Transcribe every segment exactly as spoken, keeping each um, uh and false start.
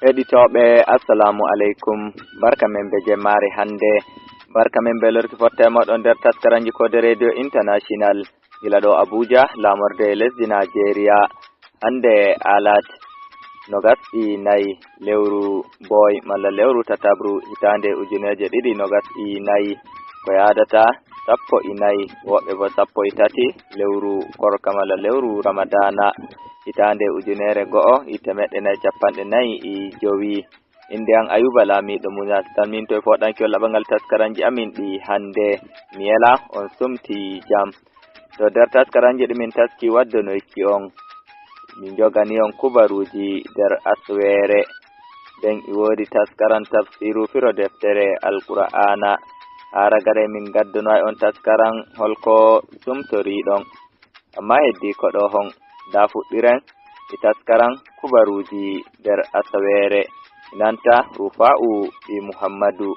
Heɗitooɓe, assalamu aleykum. Barka men be jemmaare hannde. Barka men be lorki fotta e moɗon nder taskaranji ko de Radio International. Gila ɗo Abuja, laamorde lesdi Najeriya. Hannde alat nogas e nayi lewru boy malla lewru tatabru hitaande ujuneeje ɗiɗi nogas e nayi, ko yaadata sappo e nayi, woɓɓe bo sappo e tati lewru korka malla lewru Ramadana hitaande ujunere go'o e temeɗɗe nayi capanɗe nayi e jowi. Innde am Ayuba Laamiiɗo Muñas, salminto e fooɗanki on laɓangal taskaranji amin ɗi hannde. Mi yela on sumti jam. To nder taskaranji ɗi min taski waddonoyki on, min jogani on kubaruuji nder asweere. Nden e woodi taskaran tafsiru firo deftere Alqur'aana. Haa ragare min gaddonoy on taskaran holko sumtoriɗon. Amma heddi ko ɗo hon, nda fuɗɗiren e taskaran kubaruuji nder asaweere. Nanta Rufa'u ɓi Muhammadu.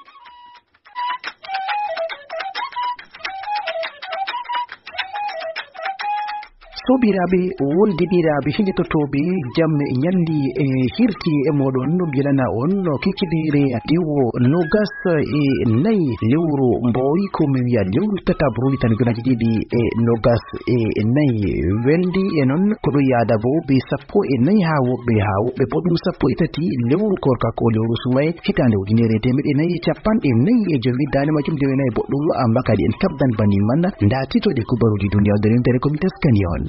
Sobiraaɓe, wondiɓiraaɓe, heɗitotooɓe, jam ñalli e hirti e mooɗon, no mbiyana on no kikiɗeere diwo nogas e nayi lewru mboori, ko mi wiya lewru tataɓru, tan ujunaaji ɗiɗi e nogas e nayi. Welndi e noon ko ɗo yaada bo be sappo e nayi haa woɓɓe, haa woɓɓe bo ɗum sappo e tati lewru korka ko lewru sumaye hitaande ujunere e teemeɗɗe nayi e capanɗe nayi e jowi. Daande majjum nde weenayi boɗɗum, amma kadi en kabdan banni man nda titoɗe kubaruuji duniya nder yontere ko mi taskani on.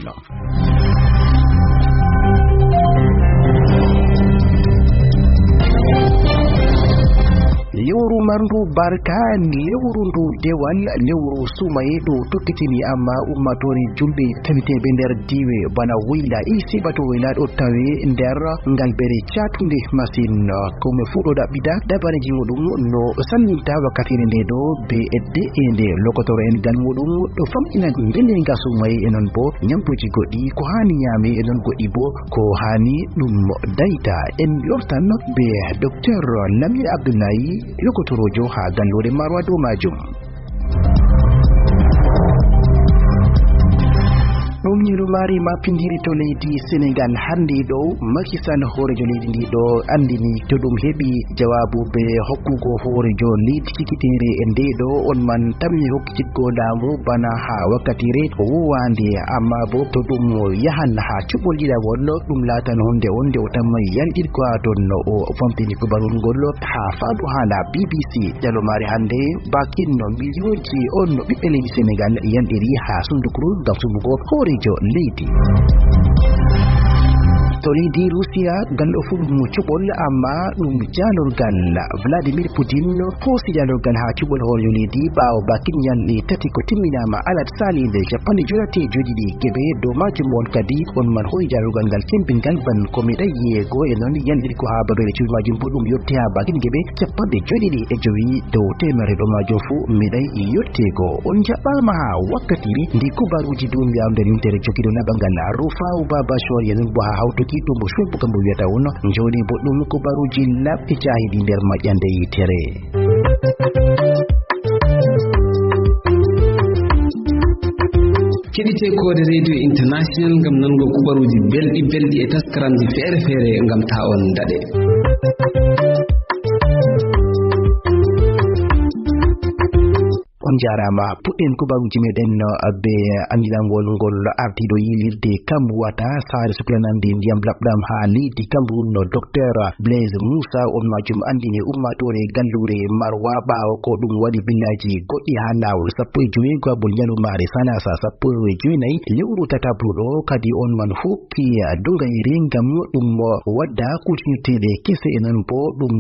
Lewru marndu barka, lewru ndu dewal, lewru sumaye ɗo tokkitini, amma ummatore julɓe tawiteɓe nder diiwe bana Woyla, e Sibato Woyla ɗo tawe nder ngal bere catunde masin. Ko mi fuɗɗo ɗaɓɓita dabareji muɗum no salminta wakkatire nde ɗo be edde e nde lokotoro en gal muɗum ɗo famɗina ngelenga sumaye e non bo nyamduji goɗɗi ko hani nyame e non goɗɗi bo ko hani ɗum dayta. En yortan be Docteur Lamine Abdoulaye, yogotorojo ha gallore Marwa dow majum. Ɗum ñiru mari mappindiri to leydi Senegal hannde ɗo, Macky Sall hoorejo leydi ndi ɗo anndini to ɗum heɓi jawaabu be hokkugo hoorejo leydi kikitere e nde ɗo on man tammi hokkititgo laamu bana ha wakkatire wowande, amma bo to ɗum yahan ha cuɓol ɗiɗawol ɗum laatan hunde on nde o tamma yalɗitgo ha ton. O famtini kubarol ngol ha faandu haala B B C. Jalo mare hannde bakinno miliyonji on no ɓiɓɓe leydi Senegal yanɗiri ha sundukru ngam suɓugo hoorejo leydi. To leydi Rusiya, gal ɗo fu ɗum cuɓol, amma ɗum jaalorgal. Vladimir Putin hoosi jaalorgal ha cuɓol hoorejo leydi ɓaawo bakin ñalɗi tati ko timminaama alat saliinde capanɗe joynayi e joyɗiɗi geɓe. Dow majum on kadi on man hooyi jaalorgal ngal sembingal ban ko mi ɗay yeego e noon yanɗiri ko ha babere cuɓi majum bo ɗum yotti ha bakin geɓe capanɗe joyɗiɗi e jowi dow teemere. Ɗo majum fu mi ɗay yotteego. On jaɓɓaama ha wakkatire ndi kubaruuji duuniyaaru nder yontere jogiiɗo naɓangal. Rufaa'u Baba Show e noon bo ha hawtuki to mbo Show bo kambo wiyata on. Njooni bo ɗum kubaruuji laaɓɗi caahiɗi nder maƴƴande yitere. Keɗite Koode Radio International ngam nango kubaruuji belɗi belɗi e taskaramji feere feere ngam ta on daɗe. On jaaraama. Puɗɗen kubaruuji meɗen, uh, be anndinangol ngol ardiiɗo yiilirde Kamwata, saare suklanande ndiyam laɓɗam haa leydi Cameroun, no Docteur Blaise Moussa. On majum anndini ummaatoore galluure Marwa ɓaawo ko ɗum waɗi billaaji goɗɗi haa laawol sappo e joweego abol ñalawmaare Salasa sappo e jowenayi lewru tataɓru ɗo. Kadi on man hokki dogayre ngam ɗum wadda kuutinirteeɗe kese e non bo ɗum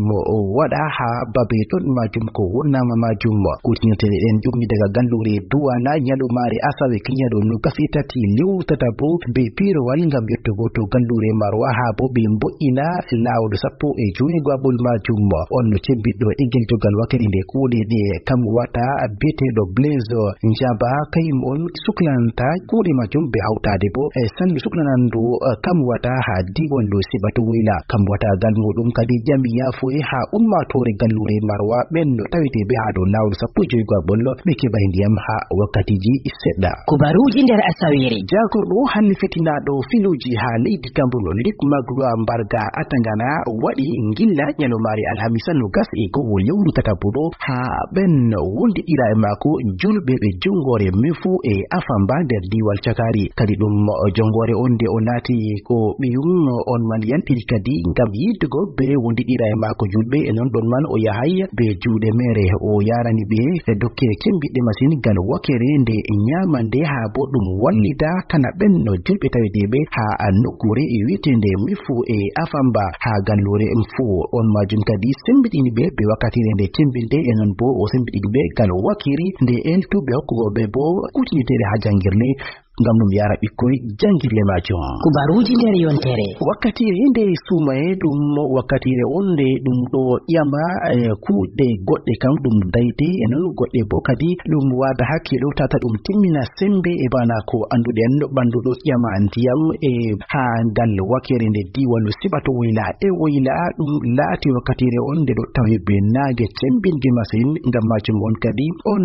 waɗa haa babe ton majum ko wonnaama majum. Kuutinirteeɗe ɗen ƴummi daga galluure Duwala ñalawmaare asawe kiñaɗo nogas e tati lewru tataɓru be piirowal ngam yettugo to galluure Marwa haa bo ɓe mbo'ina laawol sappo e joweego abol majum. On no cembiɗɗo e geltogal wakkati nde kuuɗe ɗe Kamwata biyeteeɗo Blaise Njaba kayum on suklanta kuuɗe majum be hawtaade bo e sandu suklanandu, eh, Kamwata haa diiwal ɗo Sibato Woyla. Kamwata gal muɗum kadi ƴami yaafuye haa ummaatoore galluure Marwa ɓen no tawete be haa dow laawol sappo e joweego abol ɓe keɓay ndiyam haa wakkatiiji seɗɗa. Kubaruuji nder Asawere. Jaagorɗo hannde fitinaaɗo filuuji haa leydi Cameroun, Luc Magloire Mbarga Atangana, waɗi ngilla ñalawmaare alhamisa nogas e go'o lewru tataɓuɗo haa ɓen wondiɗira e maako julɓe ɓe jonngoore Mefu e Afamba nder diiwal Cakari. Kadi ɗum jonngoore on nde o naati ko ɓiyum on man yaltiri kadi ngam yiddugo bee wondiɗira e maako julɓe. E non ɗon man o yahay bee juuɗe meere, o yarani ɓe e dokke cembiɗɗe masin gal wakere nde ñaamande haa bo ɗum wallita kana ɓen no julɓe taweteeɓe haa nokkuure wi'eteende Mefu e Afamba haa galluure Mefu. On majum kadi sembiɗini ɓe be wakkatire nde cembinde, e non bo o sembiɗini ɓe gal wakiri nde eltu ɓe hokkugo ɓe bo kutiniteeɗe haa janngirle ngam ɗum yara ɓikkoy janngirle majum. Kubaruuji nder yontere. Wakkatire nde suumaye ɗum wakkatire on nde ɗum ɗo ƴama, eh, kuuɗe goɗɗe kam ɗum dayte, e non goɗɗe bo kadi ɗum wada hakkilo tata ɗum timmina sembe e bana ko annduɗen ɓandu ɗo ƴama ndiyam e haa ngal wakere nde diiwal Sibato woyla e woyla ɗum laati wakkatire on nde ɗo tawe be naage cembinge masin. Ngam majum on kadi on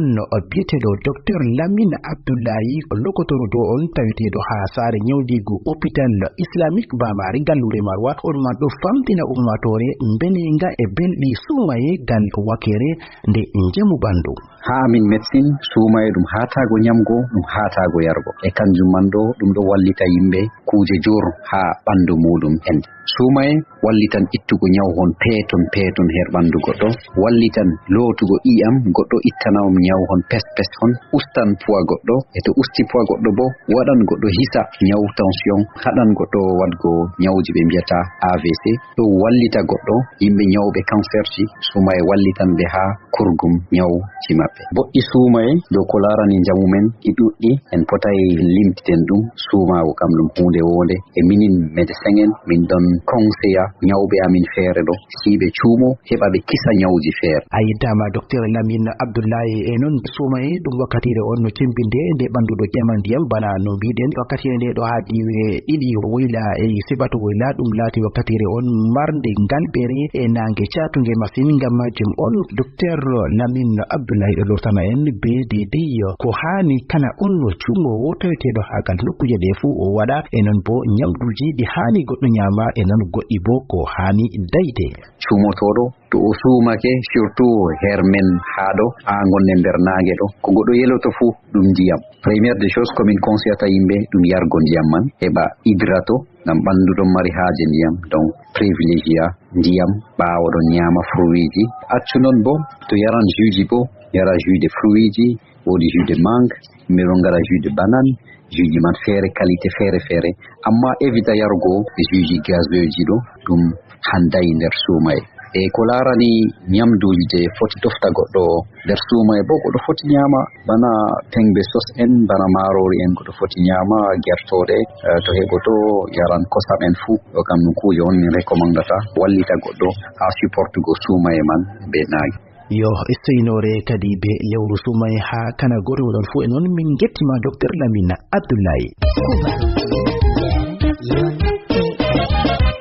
biyeteeɗo Docteur Lamine Abdullahi, lokotoro dow on taweteeɗo haa saare ñawndiigu hôpital islamique Bamari galluure Marwa, on man ɗo famtina ummaatoore mbenenga e belɗi suumaye gal wakere nde njamu ɓandu. Haa amin médecin, suumaye ɗum haataago ñamgo, ɗum haataago yargo. E kanjum man ɗo, ɗum ɗo wallita yimɓe kuuje joor haa ɓandu muɗum en. Suumaye wallitan ittugo ñaw hon peeton peeton her ɓandu goɗɗo, wallitan lootugo ƴi'am goɗɗo, ittana on ñaw hon pes pes hon, ustan puwa goɗɗo, e to usti puwa goɗɗo bo, waɗan goɗɗo hisa ñaw tension, haɗan goɗɗo waɗgo ñawji ɓe mbiyata A V C, ɗo wallita goɗɗo, yimɓe ñawɓe cancerji, suumaye wallitan ɓe haa kurgum ñawji maɓɓe. Boɗɗi suumaye dow ko laarani njamu men ɗi ɗuɗɗi, en potay limtiten ɗum. Suumaago kam ɗum huunde woonde, e minin médecin en, min ɗon konseya ñawɓe amin feere ɗo, si ɓe cuumo, heɓa ɓe kisa ñawji feere. A yettaama, Docteur Lamine Abdoulaye. E non, suumaye ɗum wakkatire on no cembinde nde ɓandu ɗo ƴama ndiyam, bana no mbiɗen, wakkatire nde ɗo haa diiwe ɗiɗi woyla e Sibato woyla, ɗum laati wakkatire on marnde ngalɓere e naange caatunge masin. Ngam majum on, Docteur Lamine Abdoulaye ɗo lortana en be deydey ko haani kala on no cuumoowo taweteeɗo haa gal nokkuuje ɗe fuu o waɗa, e non bo ñamduuji ɗi haani goɗɗo ñaama, e non goɗɗi bo ko haani dayde. Cuumotooɗo, to o suumake, surtout her men haa ɗo, haa ngonnen nder naange ɗo, ko goɗɗo yeloto fuu ɗum ndiyam. Première des choses, ko min konseyata yimɓe ɗum yargo ndiyam man, heɓa hydrato, ngam ɓandu ɗon mari haaje ndiyam, donc privilégia ndiyam, ɓaawo ɗon ñaama fruitji. Accu non bo, to yaran jus ji bo, yara jus de fruitji, woodi jus de mangue, yimɓe ɗon ngara jus de banane, jus ji man feere, qualité feere feere. Amma évita yarugo jus ji gazeux ji ɗo, ɗum handay nder suumaye. E ko laarani ñamduuji je foti tofta goɗɗo nder suumaye bo, goɗɗo foti ñaama bana tengbe sos en, bana maaroori en, goɗɗo foti ñaama gertooɗe, eh, to heɓoto, yaran kosam en fuu. Ɗo kam ɗum kuuje on min rekomandata, wallita goɗɗo haa supportugo suumaye man be naage. Yo seynoore kadi be lewru suumaye haa kana gooto wonɗon fuu. E non min ngettima Docteur Lamine Abdoulaye.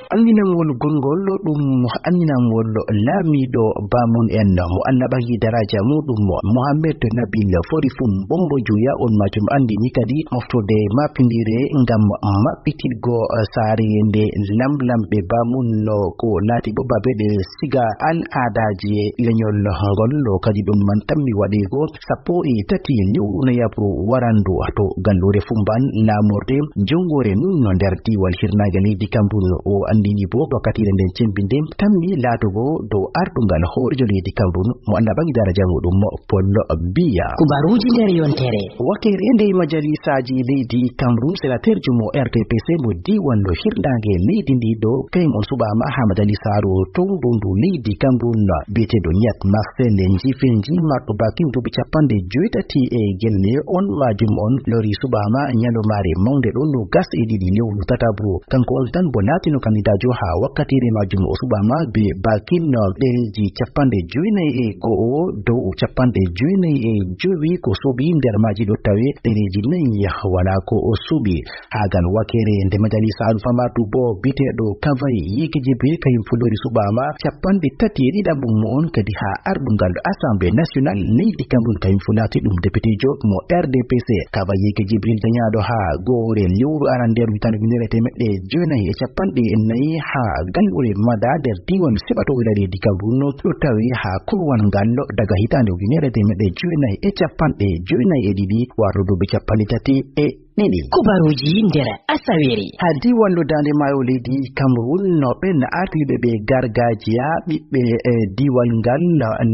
Anndinangol gonngol ɗum anndinangol laamiiɗo baamun en mo Allah ɓagi daraaja muɗum, Mohammed Nabil Forifum Bombo Juya, on majum anndini kadi moftorde maapindire ngam maɓɓitirgo saare nde lamlamɓe baamun no ko laati bo babe ɗe siga al aadaaji leñol ngol, no kadi ɗum man tammi waɗeego sappo e tati lewru noyabru warandu to galluure Fumban laamorde Jongoore Nunno nder diiwal hirnaange leydi Cameroun. O anndini bo wakkatire nden cembinde tammi laatugo dow ardungal hoorejo leydi Cameroun mo Allah ɓagi daraja muɗum, Paul Biya. Kubaruuji nder yontere. Wakere ndey majalisaaji leydi Cameroun, senateerjo mo R T P C mo diiwal no hirnaange leydi ndi ɗo, kayum on suɓaama Hamad Ali Saro, townɗo ndu leydi Cameroun, biyeteeɗo Niat Marcel Njifenji, marɗo bakin duuɓi capanɗe joweetati e gelle, on majum on lori suɓaama ñalawmaare mawnde ɗo nogas e ɗiɗi lewru tataɓru. Kanko on tan bo laatino candidat jo haa wakkatiire majjum o suɓaama be baakin ɗereeji capanɗe jowenayi e go'o dow capanɗe jowenayi e jowi ko suɓi nder maaji ɗo tawe ɗereeji nayi walaa ko o suɓi. Haa gal wakeere nde majalisa alfamaatu bo biyeteeɗo Kavai Yeke Jibril kayum fulori suɓaama capanɗe tati e ɗiɗaɓum on kadi haa arɗungal Assemblée nationale leydi Cameroun kayum fu laati ɗum députéjo mo R D P C. Kavai Yeke Jibril dañaaɗo haa go'oore lewru arandeeru hitaande ujunere e teemeɗɗe jeenayi e capanɗe nayi haa galluure Mada nder diiwaan Sibato Woyla leydi Cameroun ɗo tawi haa korowal ngal daga hitaande ujunere e teemeɗɗe jeenayi e capanɗe jeenayi e ɗiɗi warde duuɓi capanɗe tati e ɗiɗi. Kubaruuji nder Asawere. Haa diiwal no daande maayo leydi Cameroun no ɓen ardiiɓe ɓe gargajiya ɓiɓɓe e diiwal ngal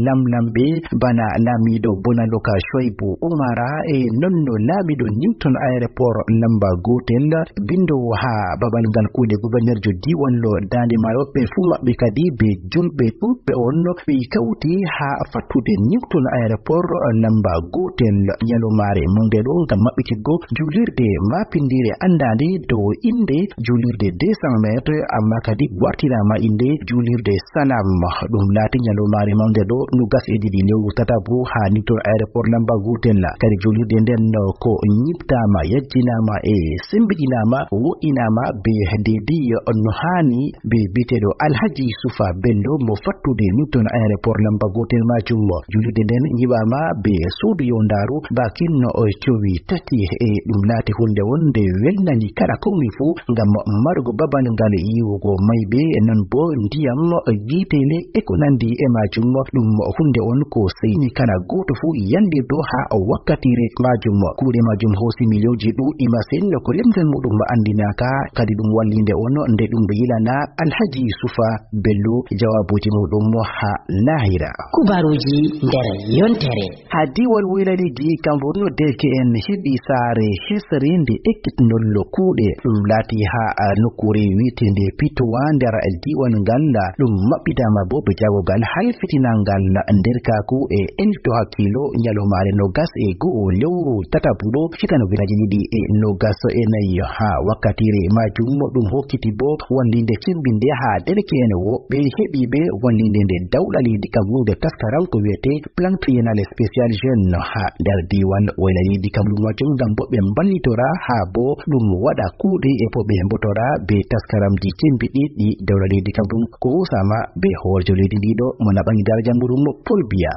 lamlamɓe bana laamiiɗo Bonaloka Shoaibu Umara e nonno laamiiɗo Newton Aéroport lamba gootel binndoowo haa babal ngal kuuɗe gouverneur jo diiwal no daande maayo ɓe fuu maɓɓe kadi be julɓe ɗuuɗɓe on ɓe kawti haa fattude Newton Aéroport lamba gootel ñalomaare mawde ɗo ngam maɓɓitirgo juulirde maapindiire anndaande dow innde juulirde deux cents mètres, amma kadi wartiraama innde juulirde Salam. Ɗum laati ñalomaare mawde ɗo nogas e ɗiɗi lewru tataɓru haa Newton Aéroport lamba gootel. Kadi juulirde nden ko ñiɓtaama, yajjinaama e semmbitinaama, woɗɗinaama be deedi no haani be biyeteeɗo Alhaji Yusufa Bello mo fattude Newton Aéroport lamba gootel majjum. Juulirde nden ñiɓaama be suudu yowndaaru baakin no o cowi tati e ɗum laati huunde wonde welnani kala kowmi fuu ngam marugo babal ngal yiwugo mayɓe, non bo ndiyam, yiiteele e ko nanndi e majjum. Ɗum huunde on ko seyni kala gooto fuu yallirdo haa o wakkatiire majjum. Kuuɗe majjum hoosi miliyonji ɗuuɗɗi masin ko lemzal muɗum anndinaaka, kadi ɗum wallinde on nde ɗum yilana Alhaji Yusufa Bello jawaabuuji muɗum haa lahira. Kubaruuji nder yontere. Haa diiwal Woyla leydi Cameroun, derke'en heɓi saare hesre nde ekkitinol kuuɗe. Ɗum laati haa nokkuure wi'eteende Pitowa nder diiwal ngal. Ɗum maɓɓitaama bo be jaagorgal halfitinangal nderkaaku e elto hakkiilo ñalomaare nogas e go'o lewru tataɓru ɗo hitaande ujunnaji ɗiɗi e nogas e nayi. Haa wakkatiire majjum ɗum hokkiti bo wallinde cemmbinde haa derke'en woɓɓe heɓiiɓe wallinde nde dawla leydi Cameroun nde taskaram ko wi'etee Plan Triennal Spécial Jeune haa nder diiwal Woyla leydi Cameroun majjum ngam bo ɓe mballitora haa bo ɗum waɗa kuuɗe e bo ɓe mbotora be taskaramji cembiɗɗi ɗi dawla leydi Cameroun ko usaama be hooreejo leydi ndi ɗo mo naɓani daraja muɗum Paul Biya.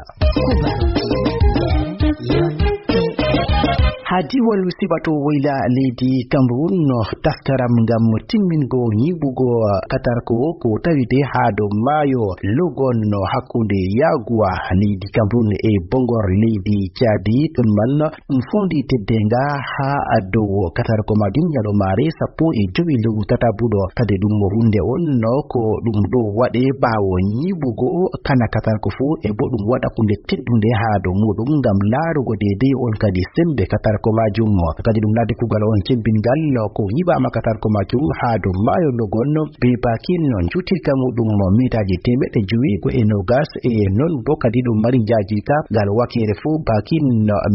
Haa diiwal Sibato Woyla leydi Cameroun no taskaram ngam timmingo ñiiɓugo katarko ko tawite haa dow maayo Logon no hakkunde Yaaguwa leydi Cameroun e Bongor leydi Caadi. Ɗum man ɗum fondi teddeenga haa dow katarko majum ñalomaare sappo e jowi lewru tataɓru ɗo. Kadi ɗum mo hunde on no ko ɗum ɗo waɗe ɓaawo ñiiɓugo kala katarko fuu e bo ɗum waɗa hunde teddunde haa dow muɗum ngam laarugo deydey on kadi sembe katarko majum. Kadi ɗum laati kuugal on cembingal ko ñiɓaama katarko majum haa dow maayo Logon be baakin no njuutirka muɗum meetaaji teemeɗɗe jowi ko e noogas e non bo kadi ɗum mari njaajirka ngal wakeere fuu baakin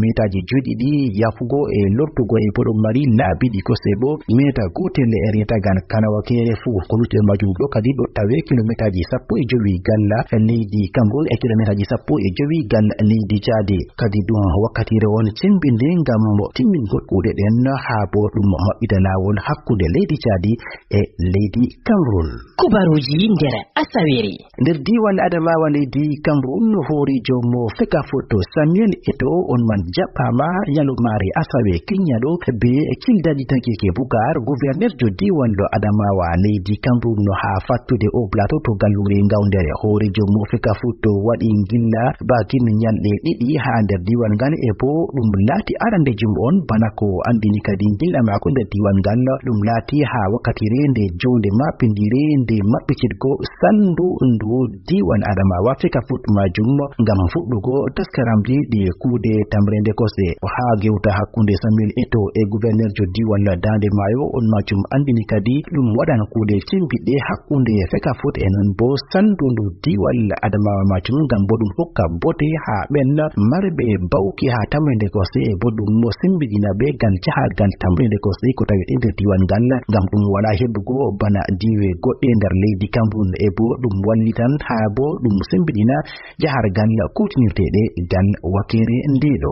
meetaaji joyɗiɗi yahugo e lortugo e bo ɗum mari laabi ɗi kosɗe bo meeta gootel e reetagal kala wakeere fuu. Ko lutti e majum ɗo kadi ɗo tawe kilomeetaaji sappo e jowi gal leydi Cameroun e kilomeetaaji sappo e jowi gal leydi Caadi. Kadi ɗum wakkatiire on cembinde ngam timmingol kuuɗe ɗen haa bo ɗum maɓɓita laawol hakkunde leydi Caadi e leydi Cameroun. Kubaruuji nder Asawere. Nder diiwal Adamawa leydi Cameroun, hooreejo mo Fecafoot Samuel Eto'o on man jaɓɓaama ñalawmaare asawe kiññaɗo be kildanitageke Bukar, guwernerjo diiwal ɗo Adamawa leydi Cameroun no haa fattude o plateau to galluure Ngawdere. Hooreejo mo Fecafoot waɗi ngilla baakin ñalɗe ɗiɗi haa nder diiwal ngal e bo ɗum laati arandeejo on bana ko anndini kadi ngilla maako nder diiwal ngal. Ɗum laati haa wakkatiire nde joonde maapindiire nde maɓɓitirgo salndu ndu diiwal Adamawa Fecafoot majum ngam fuɗɗugo taskaramji ɗi kuuɗe tamreende kosɗe. Haa gewta hakkunde Samuel Eto'o e guwernerjo diiwal Daande Maayo on majum anndini kadi ɗum waɗan kuuɗe cembiɗɗe hakkunde Fecafoot e non bo salndu ndu diiwal Adamawa majum ngam bo ɗum hokka bote haa ɓen marɓe bawki haa tamreende kosɗe e bo ɗum sembiɗina ɓe gal jahargal tamrinde ko sey ko tawete nder diiwal ngal, ngam ɗum wala heɓugo bana diiwe goɗɗe nder leydi Cameroun. E bo ɗum wallitan haa bo ɗum sembiɗina jahargal kuutinirteeɗe gal wakeere nde ɗo.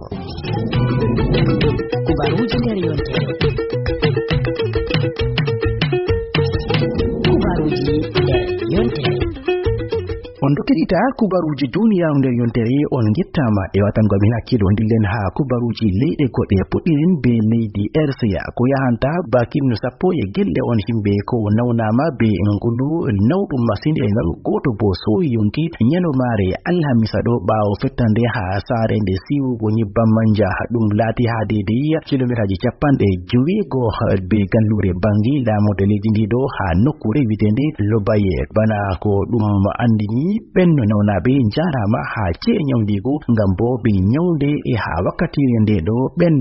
Kubaruuji nder yontere. Kubaruuji nder yontere. On ɗo keɗita kubaruuji duniyaaru nder yontere, on ngettaama e watango amin hakkilo. Ndillen haa kubaruuji leyɗe goɗɗe, puɗɗiren be leydi R C A. Ko yahanta bakin no sappo e gelle on himɓe ko nawnaama be ngolu nawɗum masin e ngalu gooto bo sooyi yonki nyalomaare alhamisa ɗo ɓaawo fettande haa saare nde siiwugo nyebbam manja. Ɗum laati haa deydey kilomeetaaji capanɗe joweego be galluure Bangi, laamorde leydi ndi ɗo haa nokkuure wiyeteende Lobaye. Bana ko ɗum anndini, ɓen no nawnaaɓe njaaraama haa ce'e nyawndiigu, ngam bo ɓe nyawnde e haa wakkatiire nde ɗo ɓen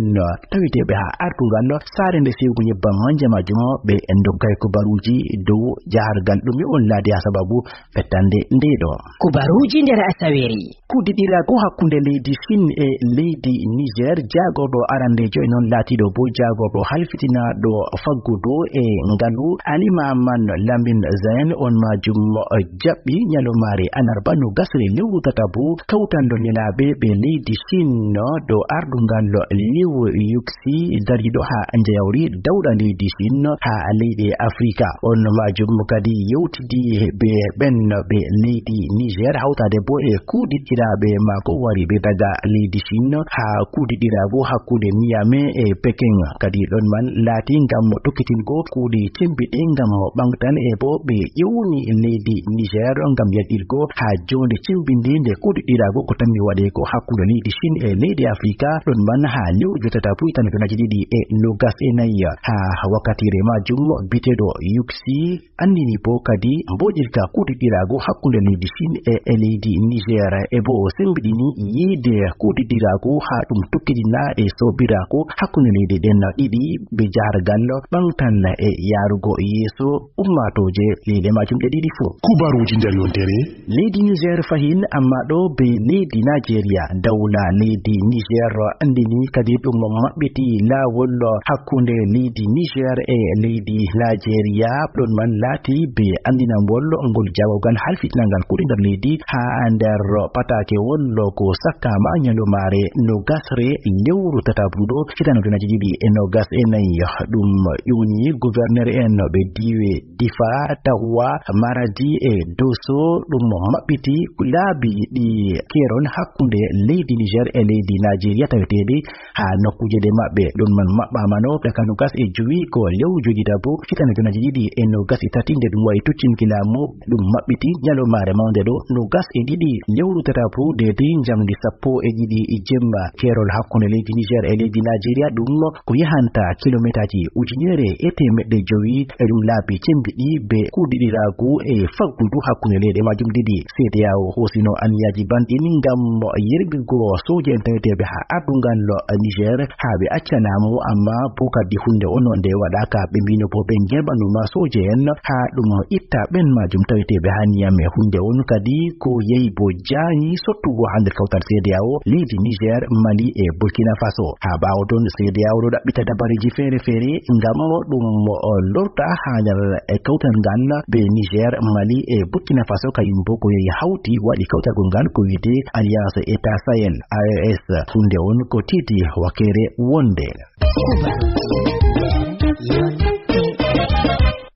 taweteeɓe haa artugal saare nde siiwugo nyebbam manja majum, ɓe ndokkay kubaruuji dow jahargal ɗum on laati haa sababu fettande nde ɗo. Kubaruuji nder Asaweri. Kuudiɗiraago hakkunde leydi Chine e leydi Niger, jaagorɗo arandeejo e non laatiiɗo bo jaagorɗo halfitinaaɗo faggudu e ngalu, Ali Mahaman Lamin Zain, on majum jaɓɓi nyalomaare alarba nogasre lewru tataɓu kawtal nelaaɓe ɓe leydi Chine dow ardungal Liu Yuxi dariiɗo haa njayawri dawla leydi Chine haa leyɗe Afrika. On majum kadi yewti di be ɓen ɓe leydi Niger, hawtaade bo e kuudiɗiraaɓe maako wariiɓe daga leydi Chine haa kuudiɗiraagu hakkunde Niamey e Pekin. Kadi ɗon man laati ngam tokkitingo kuuɗe cembiɗɗe ngam ɓaŋgtan e bo ɓe ƴewni leydi Niger ngam yaltirgo haa joonde cembinde nde kuudiɗiraagu ko tammi waɗe ko hakkunde leydi Chine e leydi Afrika. Ɗon man haa lewru jottata buy tan ujunaaji ɗiɗi e nogas e nayi. Haa wakkatiire majum, biteɗo Yuxi andini bo kadi mboɗirka kuudiɗiraagu hakkunde leydi Chine e, e leydi Niger, e bo o sembiɗini yiide kuudiɗiraagu haa ɗum tokkidina e soobiraaku hakkunde leydi ɗen ɗiɗi be jahargal ɓaŋgtan e yaarugo yeeso ummaatooje leyɗe majum ɗe ɗiɗi fuu. Kubaruuji nder yontere. Leydi Niger fahin, amma ɗo be leydi Nigeria. Dawla leydi Niger andini kadi ɗum maɓɓiti laawol hakkunde leydi Niger e leydi Nigeria. Ɗon man laati be andinangol ngol jaagorgal halfitinangal kuuɗe nder leydi haa nder pataake wol ko sakkaama nyalomaare nogasre lewru tataɓru ɗo, hitande ujunaaji ɗiɗi e nogas e nayi. Ɗum ƴuni gouverneur en ɓe diiwe Difa, Tawa, Maradi e Doso. Ɗum maɓɓiti laabi ɗi keerol hakkunde leydi Niger e leydi Nigeria taweteeɗi haa nokkuuje ɗe maɓɓe. Ɗum man maɓɓaamano daga nogas e jowi ko lewru jogidabu, hitande ujunaaji ɗiɗi e nogas e tati, nde ɗum waɗi tuccinki laamu. Ɗum maɓɓiti nyalomaare mawnde ɗo, nogas e ɗiɗi lewru tataɓru, deedi njamndi sappo e ɗiɗi jemma. Keerol hakkunde leydi Niger e leydi Nigeria ɗum ko yahanta kilomeetaaji ujunere e teemeɗɗe jowi. E ɗum laabi cembiɗi be kuudiɗiraagu e faggudu hakkunde leyɗe majum ɗiɗi. C D A O hoosino anniyaaji banɗin ngam yerɓirgo sooje en taweteeɓe haa ardungal Niger haa ɓe acca laamu, amma bo kadi huunde on nde waɗaaka. Ɓe mbino bo ɓe ngerɓanuma sooje en haa ɗum itta ɓen majum taweteeɓe haa Niamey. Huunde on kadi ko yehi bo jaani sottugo haa nder kawtal C D A O, leydi Niger, Mali e Burkina Faso. Haa ɓaawo ton, C D A O ɗo ɗaɓɓita dabareeji feere-feere ngam ɗum, o, lorta haa nder, e, kawtal ngal be Niger, Mali e Burkina Faso, kañum bo ko yehi hawti waɗi kawtal ngal ko wiyetee Alliance État Sahel, A E S. Huunde on ko tiiti wakeere wonde.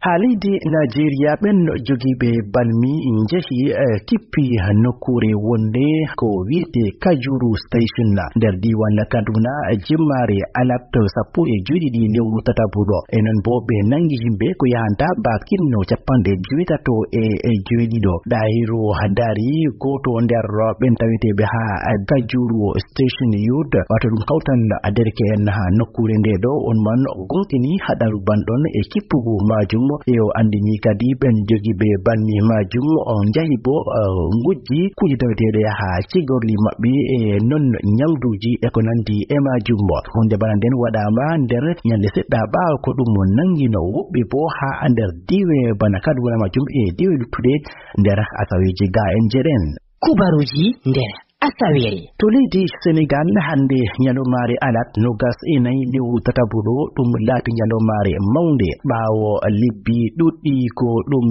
Haa leydi Nigeria, ɓen jogiiɓe balmi njehi, eh, kippi nokkuure wonde ko wiyetee Kajuru Station nder diiwal Kaduna, jemmaare alat sappo e joy ɗiɗi lewru tataɓru ɗo. E non bo ɓe nangi yimɓe ko yahanta bakin no capanɗe joweetato e, e joweeɗiɗo. Ɗahiru Hadari, gooto nder ɓen taweteeɓe haa Kajuru Station Youth, wato ɗum kawtal derke'en haa nokkuure nde ɗo, on man gomɗini haɗaru banɗon e kippugu majum. E o andini kadi ɓen jogiiɓe balmi majum on njahi bo, eh, ngujji kuuje taweteeɗe haa cigorli maɓɓe, e non nyamduuji e ko nandi e majum. Huunde bana nden waɗaama nder nyalɗe seɗɗa ɓaawo ko ɗum nangino woɓɓe bo haa nder diiwe bana Kaduna majum e diiwe luttuɗe nder asaweeji ga'en jeɗen. Kubaruuji nder Asawere. To leydi Senegal, hannde ñalawmaare alat nogas e nayi lewru tataɓuru ɗo, ɗum laati ñalawmaare mawnde ɓaawo lebbi ɗuɗɗi ko ɗum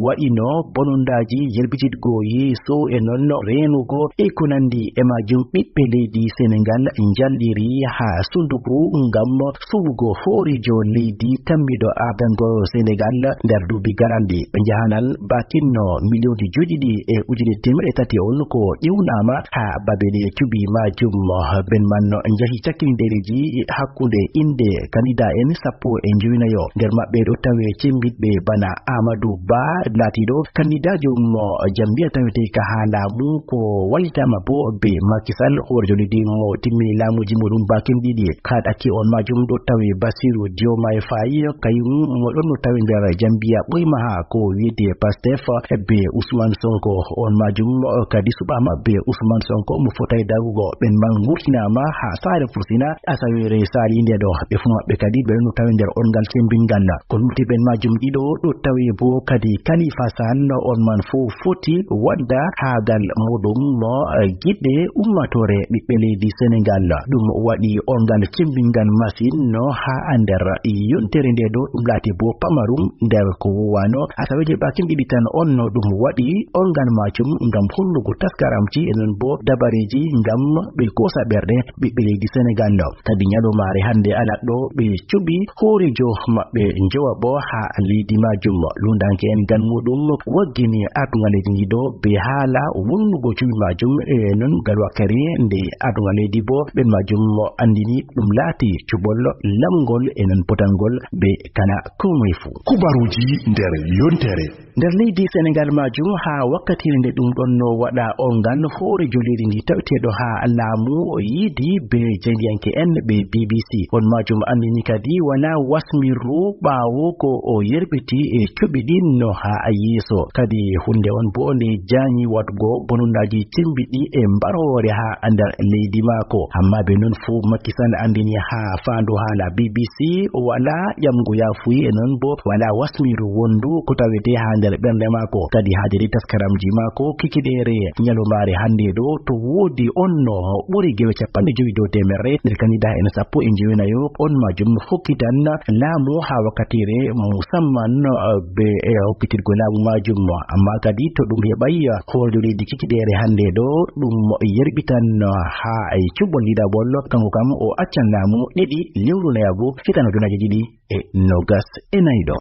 waɗino bonondaaji yerbititgo yeeso e noon reenugo e ko nanndi e majum. Ɓiɓɓe leydi Senegal njalɗiri haa sundukru ngam suɓugo hooreejo leydi tammiiɗo ardagol Senegal nder duuɓi garanɗi. Ɓe njahanal bakinno miliyonji joyɗiɗi e ujine teemeɗe tati on ko ƴewnaama haa babeɗe cuɓi majum. Ɓen man njahi cakkindereji hakkunde innde kandida en sappo e njoynayo. Nder maɓɓe ɗo tawe cembiɗɓe bana Amadou Ba, laatiiɗo kandidaajo mo jambiya tawetee ka haa laamu, ko wallitaama bo be Macky Sall, hooreejo leydi mo timmini laamuuji muɗum bakin ɗiɗi. Kaɗaki on majum ɗo tawi Bassirou Diomaye Faye, kayum mo ɗon no tawi nder jambiya ɓoyma haa ko wi'ete Pastef be Ousmane Sonko. On majum kadi suɓaama be Ousmane Sonko mo fotay dagugo. Ɓen man ngurtinaama haa saare fursina asawere saliinde ɗo. Ɓe fuu maɓɓe kadi ɓe ɗon no tawi nder on ngal cembingal. Ko lutti ɓen majum ɗiɗo ɗo tawi bo kadi Khalifa Sall, on man fof foti wadda haagal muɗum mo, eh, giɗɗe ummatore ɓiɓɓe leydi Senegal. Ɗum waɗi on ngal cembingal masin no haa nder yontere nde ɗo ɗum laati bo pamarum nder ko wowano asaweje bakin ɗiɗi tan on no ɗum waɗi on ngal majum ngam hollugo taskaramji e noon bo dabareji ngam ɓe kosa ɓerɗe ɓiɓɓe leydi Senegal. Kadi ñalawmaare hannde alat ɗo ɓe cuɓi hooreejo maɓɓe njowaɓo haa leydi majum. Lundanke en gan muɗum waggini ardungal leydi ndi ɗo be haala wonnugo cuɓi majum e noon ngal wakkere nde ardungal leydi bo ɓen majum anndini ɗum laati cuɓol lamgol e noon potangol be kala komoye fuu. Kubaruuji nder yontere. Nder leydi Senegal majum, haa wakkati nde ɗum ɗon no waɗa on ngal, hooreejo leydi ndi taweteeɗo haa laamu o yiidi be jaydiyanke en ɓe B B C. On majum anndini kadi wala wasmirru ɓaawo ko o yerbiti e cuɓi ɗin no haa yeeso. Kadi huunde on bo nde jaanyi waɗgo bononnaaji cembiɗɗi e mbaroore haa nder leydi maako. Amma be non fuu Macky Sall anndini haa faandu haala B B C wala ƴamgo yaafuyi e non bo wala wasmiru wondu ko tawete haa nder ɓernde maako. Kadi haa jeri taskaramji maako kikiɗeere ñalawmaare hannde ɗo to woodi on no ɓuri gewe capanɗe jowi dow teemerre nder kandida en sappo e njowenayo on majum hokkitan laamu haa wakkatire musamman, eh, be, eh, hokkitirgo laamu majum. Amma kadi to ɗum heɓay hooreejo leydi kikiɗeere hannde ɗo ɗum yerɓitan haa e cuɓol ɗiɗaɓol kanko kam o accan laamu ɗiɗi lewru nayabu hitande ujunaaji ɗiɗi e nogas e nayi ɗo.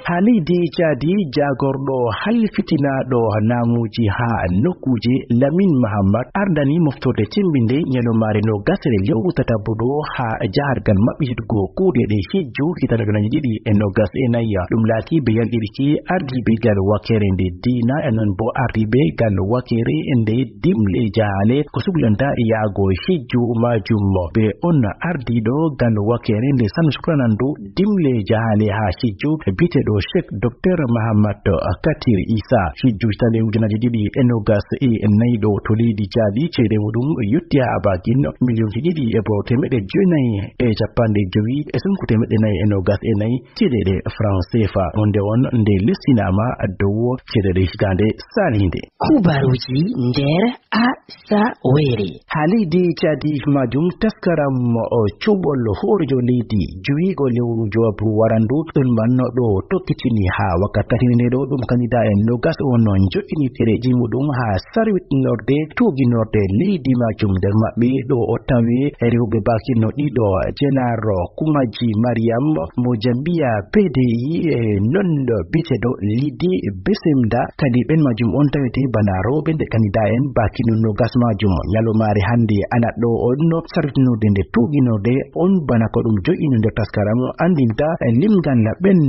Haa leydi Caadi, jaagorɗo halfitinaaɗo naamuuji haa nokkuuje, Lamin Mahammad, ardani moftorde cemmbinde ñalawmaare noogasere lewru tataɓuru haa jahargal maɓɓititgo kuuɗe ɗe hijju hitande ujunaaji ɗiɗi e noogas e nayi. Ɗum laati be yalɗirki ardiiɓe gal wakere nde diina e non bo ardiiɓe gal wakere nde dimle jahaale ko suklanta yaago hijju majum. Be on ardiiɗo gal wakere nde sanu suklanandu dimle jahaale haa hijju biyeteeɗo Sheikh Docteur Mahammad Katir Isa. Hijju hitande ujunaaji ɗiɗi e noogas e nayi ɗo to leydi Caadi, ceede muɗum yotti haa abagin miliyonji ɗiɗi e bo teemeɗɗe joynayi e capanɗe jowi e sumku teemeɗɗe nayi e noogas e nayi ceede franc C F A. Wonde on nde lestinaama dow ceede hitande saliinde. Kubaruuji nder Asawere. Haa leydi Caadi majum taskaram o cuɓol hooreejo leydi jowiigo lewru jowabu warandu ɗum man ɗo tokkitini haa wakkati nde ɗo ɗum kandida en noogas on jo'ini ɗereeji muɗum haa sarwitnorde tuuginorde leydi majum. Nder maɓɓe ɗo o tawi rewɓe bakinno ɗiɗo, Jenaaro Kumaji Mariam mo jambiya P D I e non biyeteeɗo Lidi Besemda. Kadi ɓen majum on tawete bana rewɓe nde kandida en bakinno noogas majum. Ñalawmaare hannde alat ɗo on sarwitnorde nde tuuginorde on bana ko ɗum jo'ino nder taskaram anndinta limgal ɓen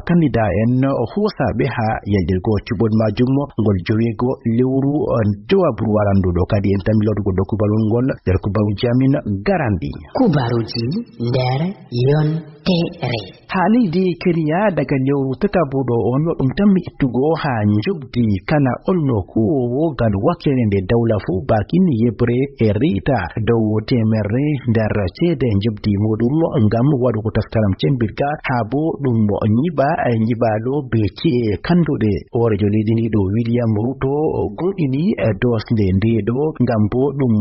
kandida en hosaaɓe haa yaltirgo cuɓol majum ngol joweego lewru, eh, jowabu warandu ɗo. Kadi en tammi lordugo dow kubaruwol ngol nder kubaruuji amin garanɗi. Kubaruuji nder yontere. Haa leydi Kenya, daga lewru tataɓuru ɗo on ɗum tammi ittugo haa njoɓdi kala olno kuwoowo gal wakere nde dawla fuu bakin yeɓre e reta dow teemerre nder ceede njoɓdi muɗum ngam waɗugo taskaram cembirga haa bo ɗum nyiɓa nyiɓaaɗo bee ci'e kannduɗe. Hooreejo leydi ndii ɗo, William Ruto, gomɗini, eh, doosnde ndee ɗo, ngam boo ɗum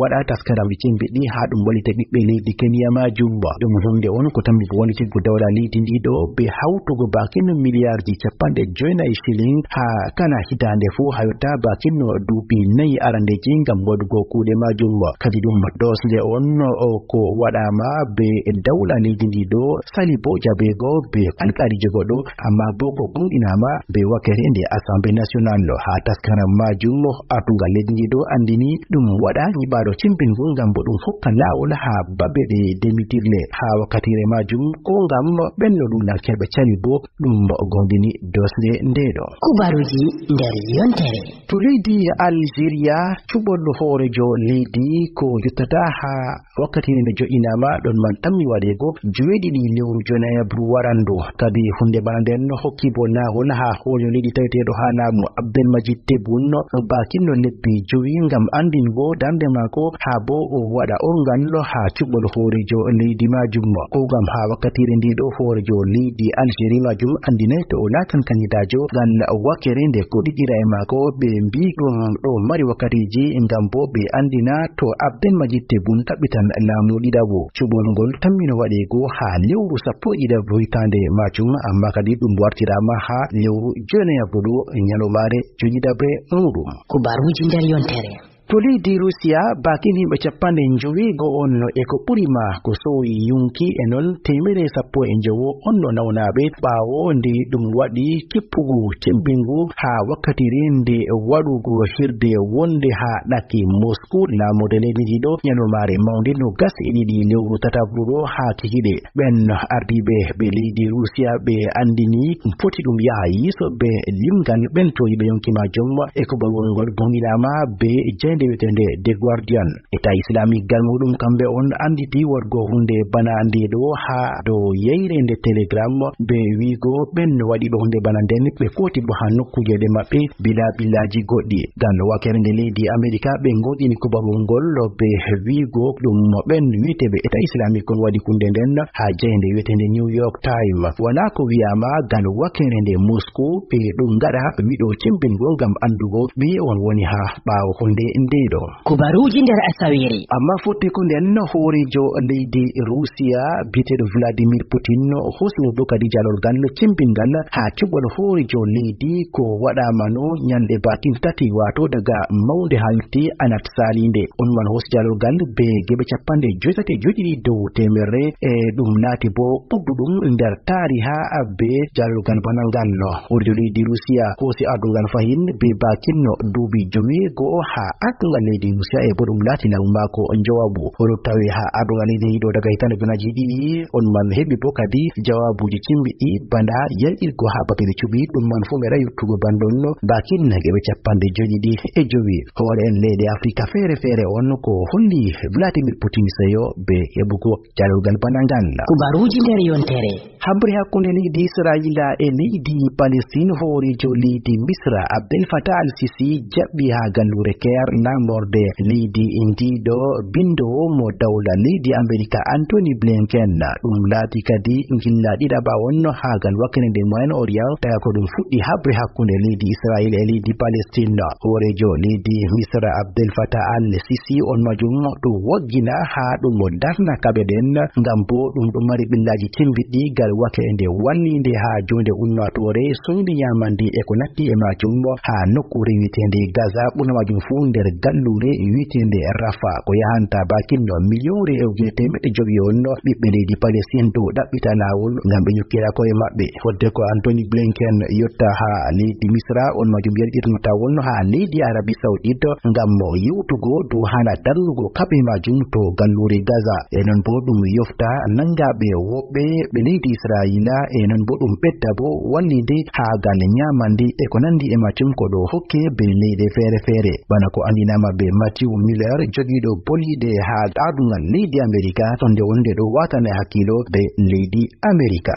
waɗa taskaramji cemmbiɗɗi haa ɗum wallita ɓiɓɓe leydi Kenya maajum. Ɗum huunde on ko tammi ko wallitugol dawla leydi ndii ɗo bee hawtugo baakin miliyaarji cappanɗe jeenayi shilling haa kala hitaande fuu, haa yotta baakin duuɓi nayi arandeeji ngam waɗugo kuuɗe maajum. Kadi ɗum doosnde on, o, ko waɗaama bee dawla leydi ndii ɗo, sali boo jabeego bee alkaaliijo goɗɗo, ammaa boo ko gomɗinaama bee wakkere nde Assemblée Nationale. Haa taskaram maajum, artugal leydi ndii ɗo anndini ɗum waɗa nyiɓaaɗo cemmbingol ngam boo ɗum hokka laawol haa babe ɗe demitirle. Haa wakkatiire maajum, ko ngam ɓenno ɗum lankeeɓe cali boo ɗum gomɗini doosnde ndee ɗo. Kubaruuji nder yontere. To leydi Algeria, cuɓol hooreejo leydi ko yottata haa wakkati nde jo'inaama ɗon man tammi waɗeego joweeɗiɗi lewru jonaayabru warandu. Kadi huunde bana nden hokki bo naawol haa hooreejo leydi taweteeɗo haa laamu Abdelmajid Tebboune baakin no lebbi jowi ngam anndingo darnde maako haa bo o waɗa orngal haa cuɓol hooreejo leydi maajum. Ko ngam haa wakkatiire ndi ɗo hooreejo leydi Algerie maajum anndinay to o laatan kandidaajo ngal wakkere nde ko ɗiɗira e maako ɓe mbi ɗum ɗo mari wakkatiiji ngam bo ɓe anndina to Abdelmajid Tebboune ɗaɓɓitan laamu ɗiɗaɓo. Cuɓol ngol tammino waɗeego haa lewru sappo e ɗiɗaɓo hitaande maajum, ammaa kadi ɗum wartiraama haa lewru jowenayaɓo ɗo ñalawmaare jogidaɓre muɗum. Kubaruuji nder yontere. To leydi Rusiya, baakin yimɓe cappanɗe njoweego on e ko ɓuri ma ko sooyi yonki e non teemedde sappo e njowo on no nawnaaɓe ɓaawo nde ɗum waɗi kippugu cemmbingu haa wakkatire nde waɗugo hirde wonde haa ɗaki Mosku, laamorde leydi ndi ɗo, ñalawmaare mawnde noogas e ɗiɗi lewru tataɓru ɗo haa kikiɗe. Ɓen ardiiɓe ɓe leydi Rusiya ɓe anndini foti ɗum yaha yeeso be limgal ɓen tooñiiɓe yonki maajum e ko bawol ngol gomɗinaama be jaynde wiyeteende The Guardian. Etat Islamique gal muɗum kamɓe on annditi waɗgo huunde bana nde ɗo haa dow yayre nde Telegram be wiigo ɓen waɗiiɓe huunde bana nden ɓe kooti bo haa nokkuuje ɗe maɓɓe bila billaaji goɗɗi. Gal wakkere nde leydi Amerika ɓe ngoɗini kubaruwol ngol be wiigo ɗum ɓen wiyeteeɓe Etat Islamique on waɗi huunde nden haa jaynde wiyeteende New York Times. Wala ko wiyaama gal wakkere nde Moscou ɓe ɗum ngaɗa wiɗo cembingol ngam anndugo ɓe on woni haa ɓaawo huunde nde ɗo. Kubaruuji nder asawere. Amma fotti ko nden hooreejo leydi Rusiya biyeteeɗo Vladimir Putin hosni ɗo kadi jalorgal cembingal haa cuɓol hooreejo leydi ko waɗaama no ñalɗe batin tati, waato daga mawnde haa yotti alat saliinde. On man hosi jalorgal be geɓe cappanɗe joytati e joyɗiɗi dow teemerre. E ɗum naati bo ɓurduɗum nder taariha be jalorgal bana ngal. Hooreejo leydi Rusiya hoosi ardungal fahin be baakinno duuɓi joweego haa ardungal leydi Rusiya e bo ɗum laati law maako njowaabu. Hono tawi haa ardungal leydi ɗo daga hitaande ujunnaaji ɗiɗi, on man heɓi bo kadi jawaabuuji cimbiɗɗi bana yalɗirgo haa babeeji cuɓi. Ɗum man fuu meeɗa yottugo banndon no baakin geɓe cappanɗe joyɗiɗi e jowi. Hoore'en leyɗe Afrika feere feere on ko holli Vladimir Putin seyo be heɓugo jalorgal bana ngal. Kubaruuji nder yontere. Haɓre hakkunde leydi Israa'iila e leydi Palestine, hooreejo leydi Misra Abdel Fattah al-Sisi jaɓɓi haa galluure Caire, laamorde leydi ndii ɗo binndoowo mo dawla leydi Amerika Antony Blinken. Ɗum laati kadi ngilla ɗiɗaɓa on haa gal wakkere nde Moyen Orient, tawi ko ɗum fuɗɗi haɓre hakkunde leydi Israa'iila e leydi Palestine. Hooreejo leydi Misra Abdel Fattah al-Sisi on majum ɗum woggina haa ɗum mo darna kaɓe ɗen, ngam bo ɗum ɗum mari ɓillaaji cembiɗɗi gal wakkere nde wallinde haa joonde ummaatoore soyde ñaamande e ko natti e majum haa nokkuure wiyeteende Gaza, ɓurna majum fuu nder galluure wiyeteende Rafa, ko yahanta baakin no miliyonre e ujunere teemeɗɗe jowi on ɓiɓɓe leydi Palestine dow ɗaɓɓita laawol ngam ɓe ñokkira koye maɓɓe. Fodde ko Antony Blinken yotta haa leydi Misra, on majum yalɗitano tawon haa leydi Arabie Saoudite ngam mo yewtugo dow haala darnugo kaɓe majum to galluure Gaza. E non bo ɗum yofta nangaaɓe woɓɓe ɓe leydi Israa'iila, e non bo ɗum ɓedda bo wallinde haa gal ñaamande e ko nandi e majum ko ɗo hokke be leyɗe feere feere. Bana ko anndinaama be Matthew Miller, jogiiɗo boliiɗe haa ardungal leydi Amerika, sonde wonde ɗo waatana e hakkiilo be leydi Amerika.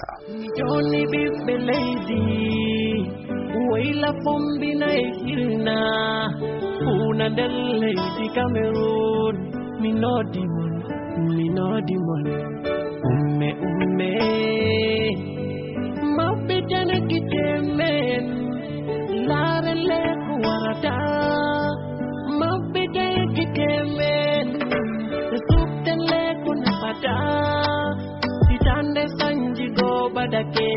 Jooni ɓiɓɓe leydi, woyla fombina e hirna, fuuna nder leydi Cameroon. Mi noodi mon, mi noodi mon, umme, umme, maɓɓe Janaki temen, laaren le ko warata, maɓɓe dayaki temen, sukten le ko nafata, hitande sanji go ɓadake.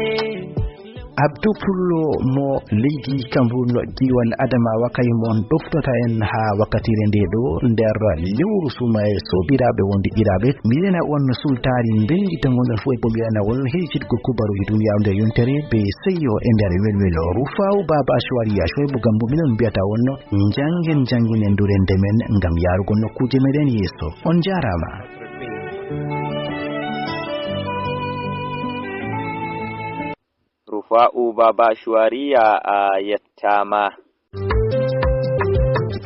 Abdou Pullo mo leydi Cameroun, diiwaan Adamawa, kañum on ɗoftata en haa wakkatire nde ɗo nder lewru suumaye. Soobiraaɓe wondiɗɗiraaɓe, mbiɗen on sultaari mbelndi to ngonɗon fof e pombiyanawol heytitgo kubaruuji duniyaaru nde yontere ɓe seyo e nder welwelo. Rufaa'u Baaba Ashwariya Shoybu Gambo minon mbiyata on, njanngen, njanngen e ndurende men ngam yaarugo nokkuuje meɗen yeeso. On njaaraama. Rufaa'u Baaba Shuwariya a yettaama.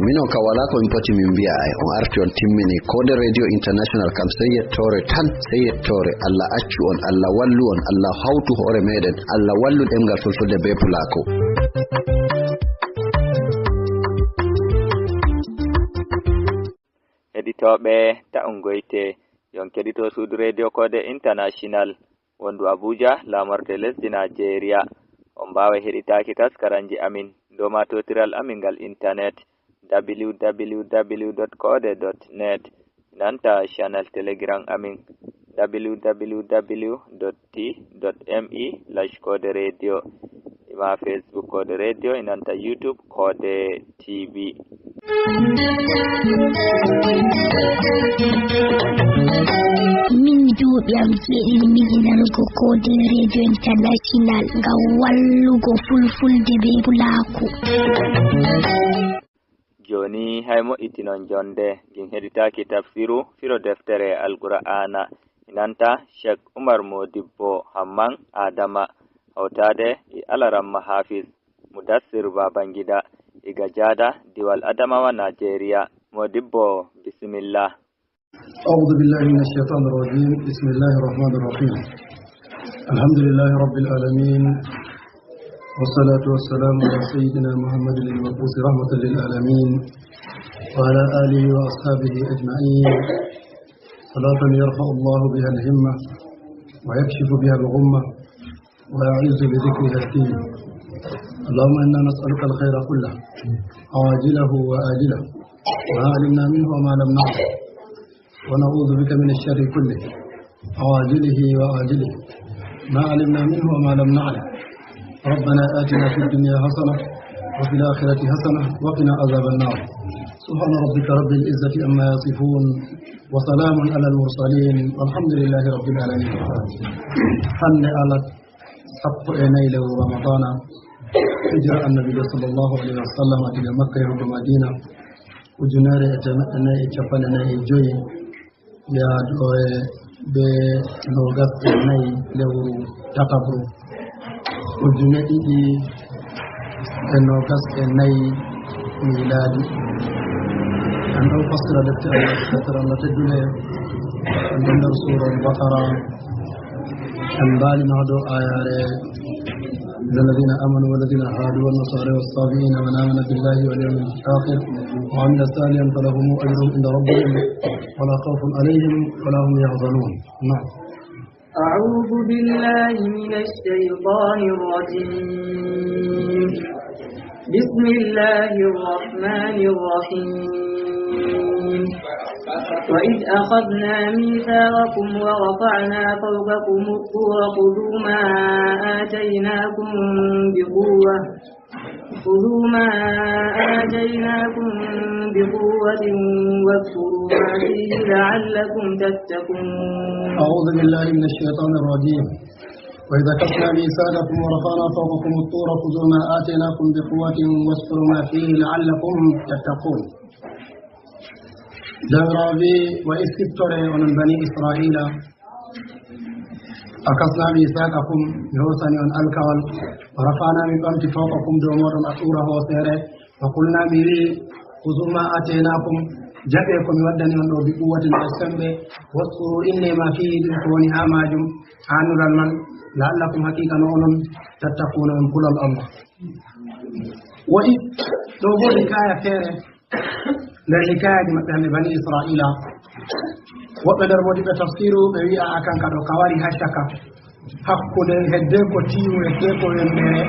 Minon ka wala ko min poti min mbiya ay on arti on timmini kode radio international kam sey yettoore tan sey yettoore Allah accu on Allah wallu on Allah hawtu hoore meɗen Allah wallu ɗemngal fulfulde be pulako. Heɗitooɓe ta'ungoyte yon keɗito suudu radio kode international. Wondu Abuja, laamorde lesdi Naajeeriya. On mbaaway heɗitaaki taskaranji amin dow maatotiral amin ngal intanet, www.kode.net, nanta channel Telegram amin, www.t.me slash kode radio, e ma Facebook Kode Radio, e nanta YouTube Kode T V. Min duuɓi am jeeɗiɗi miɗo nanugo Kode Radio International ngam wallugo fulfulde be pulaaku. Jooni hay mo'itinon jonde, gin heɗitaaki tafsiru firo deftere Alqur'aana, e nanta Sheikh Umar Modibbo Hamman Adama, hawtaade e Alaramma Hafiz Mudassir Babangida, iga Jaada, Diwal Adamawa, Naajeeriya. Modibbo, bisimilla. أعوذ بالله من الشيطان الرجيم. بسم الله الرحمن الرحيم. الحمد لله رب العالمين. والصلاة والسلام على سيدنا محمد المبعوث رحمة للعالمين وعلى آله وأصحابه أجمعين. صلاة يرفع الله بها الهمة ويكشف بها الغمة ويعز بذكرها الدين. اللهم إنا نسألك الخير كله عاجله وآجله ما علمنا منه وما لم نعلم ونعوذ بك من الشر كله عاجله وآجله ما علمنا منه وما لم نعلم. ربنا آتنا في الدنيا حسنة وفي الآخرة حسنة وقنا عذاب النار. سبحان ربك رب العزة عما يصفون وسلام على المرسلين والحمد لله رب العالمين. Hannde alat sappo e nayi lewru Ramadana, hijira Annabiijo sallallahu alayhi wa sallam diga Makka yahugo Madina, ujunere e teemeɗɗe nayi e capanɗe nayi e joyi, yaado e be noogas e nayi lewru tataɓru, ujune ɗiɗi e noogas e nayi miilaadi. En ɗon fassira defte Allah, deftere Allah teddunde, en ɗon nder suura Al-Baqara, en mbaalino haa dow aayaare, إن الذين آمنوا والذين هادوا والنصارى والصابئين من آمن بالله واليوم الآخر وعمل صالحا فلهم أجرهم عند ربهم ولا خوف عليهم ولا هم يحزنون. نعم. أعوذ بالله من الشيطان الرجيم. بسم الله الرحمن الرحيم. وإذ أخذنا ميثاقكم ورفعنا فوقكم الطور خذوا ما آتيناكم بقوة خذوا ما آتيناكم بقوة واذكروا ما فيه لعلكم تتقون. أعوذ بالله من الشيطان الرجيم. وإذ أخذنا ميثاقكم ورفعنا فوقكم الطور خذوا ما آتيناكم بقوة واذكروا ما فيه لعلكم تتقون. Jawmiraawo wi'i, wa iskittore onon bani Isra'iila, akasna miisaqakum, mi hosani on alkawal, wa rafa'na min ɓamti fawqakum dow mooɗon a tuura hooseere, wa qulna mi wi'i, khuzu ma ataynakum, jaɓe ko mi waddani on ɗo bi quwwatin e sembe, waskuru inne ma fihi ɗum ko woni ha majum, ha nural man, la'allakum haqiqa no onon tattaquna on kulol Allah. Woɗi ɗo bo hikaya feere nder hikayaji maɓɓe hande bani Isra'ila. Woɓɓe nder modiɓɓe tafsiru ɓe wi'a a kanka ɗo ka wari ha caka. Hakkunde hedde ko tiimu, hedde ko wembere,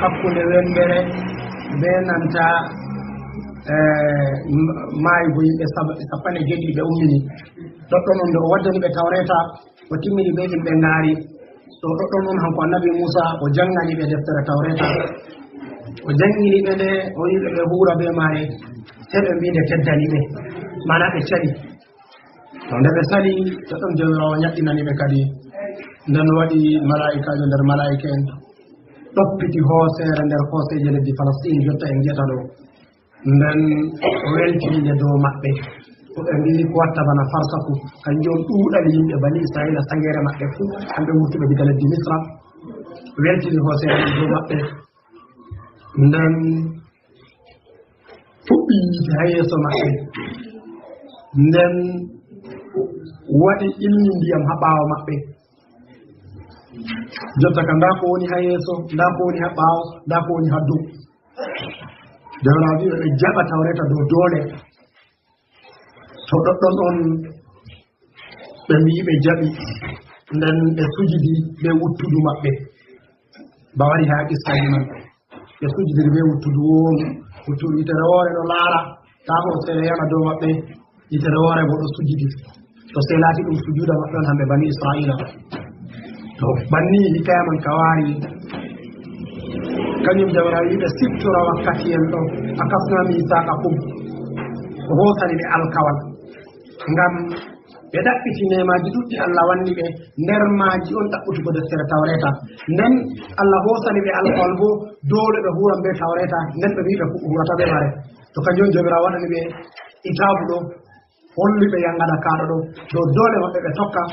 hakkunde wembere be nanta, eh, m-, maayugo yimɓe sab-, sappanɗe jeeɗiɗi ɓe ummini. Ɗoɗɗon on nde o waddani ɓe Tawreeta, o timmini be yimɓe ngaari. To ɗoɗɗon on hanko Annabi Muusa, o janngani ɓe deftere Tawreeta. O janngini ɓe nde, o wi'i ɓe ɓe huura be maare, sey ɓe mbii nde teddani ɓe. Maana ɓe cali. To nde ɓe sali, to ɗon Jawmiraawo nyaɗɗinani ɓe kadi. Nden waɗi malaa'ikaajo nder malaa'ika'en ɗoppiti hooseere nder hooseeje leddi Falastiin, jotta en ngi'ata ɗo. Nden o weltini nde dow maɓɓe. Ko ɓe mbi'i ko watta bana farsaku. Kanjum on ɗuuɗal yimɓe bani Isra'iila, saŋgeere maɓɓe fuu, kamɓe wurtuɓe diga leddi Misra. Weltini hooseere man dow maɓɓe. Nden fuɗɗi yiite haa yeeso maɓɓe. Nden waɗi ilni ndiyam haa ɓaawo maɓɓe. Jotta ka, ndaa ko woni haa yeeso, ndaa ko woni haa ɓaawo, ndaa ko woni haa dow. Jawmiraawo wi'i ɓe jaɓa Tawreeta dow doole. To ɗoɗɗon on ɓe mbi'i ɓe jaɓi, nden ɓe sujidi be wuttudu maɓɓe. Ba wari haa qissaaji man. Ɓe sujidiri be wuttudu woowu, wuttudu yitere woore ɗo laara, taa hooseere yana dow maɓɓe, yitere woore bo ɗo sujidi. To sey laati ɗum sujuuda maɓɓe on hamɓe bani Isra'iila. To banni hikaya man ka waari, kanjum Jawmiraawo wi'i ɓe siftora wakkati en ɗo, akasna miisaqakum. O hoosani ɓe alkawal. Ngam ɓe ɗaɓɓiti neemaaji ɗuɗɗi Allah wanni ɓe, nder maaji on ɗaɓɓutugo deftere Tawreeta. Nden Allah hoosani ɓe alkawal boo, doole ɓe huuran bee Tawreeta, nden ɓe mbi'i ɓe huurata bee maare. To kanjum on Jawmiraawo waɗani ɓe kitaabu ɗo, holli ɓe yaŋgada kaaɗo ɗo, dow doole maɓɓe ɓe tokka,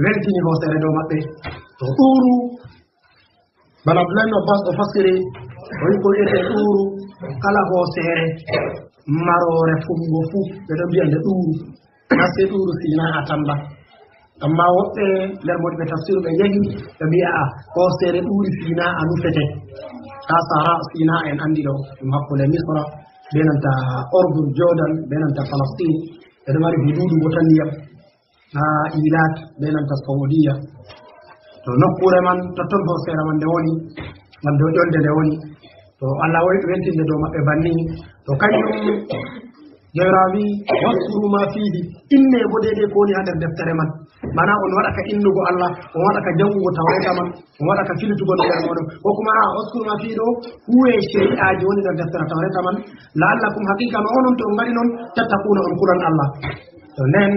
weltini hooseere dow maɓɓe. To ɗuuru, bana Abdullahi ibn Abbas o fassiri, o wi'i ko wi'ete ɗuuru, kala hooseere maroore fungo fuu, ɓe ɗon mbi'a nde ɗuuru. Naa sey ɗuuru Sinaa tan ba. Ammaa woɗɓe nder moɗi ɓe tafsiru ɓe njehi, ɓe mbi'a, a'a, hooseere ɗuuri Sinaa nufete. Haa Sahara Sinaa en anndi ɗo, ɗum hakkunde Misra, be nanta Urdun, Jordan, be nanta Falastin. Ɓe ɗo mari huduudu wota ndiyam. Haa Ilat be nanta Saudiya. To nokkuure man, totton hooseere man nde woni, ngam dow ƴolde nde woni. To Allah woy weltinde dow maɓɓe banni. To kanjum Jawmiraawo wi'i, "Waskuru ma fihi." Inne bo deydey ko woni haa nder deftere man. Maana on waɗa ka innugo Allah, on waɗa ka jaŋgugo Tawreeta man, on waɗa ka filitugo nder mooɗon. Ko kuma, a'a, "Waskuru ma fihi" ɗo, huuwe shari'aaji woni nder deftere Tawreeta man. "La'allakum", haqiiqa no onon to on ngaɗi non, "tattaquna", on kulan Allah. To nden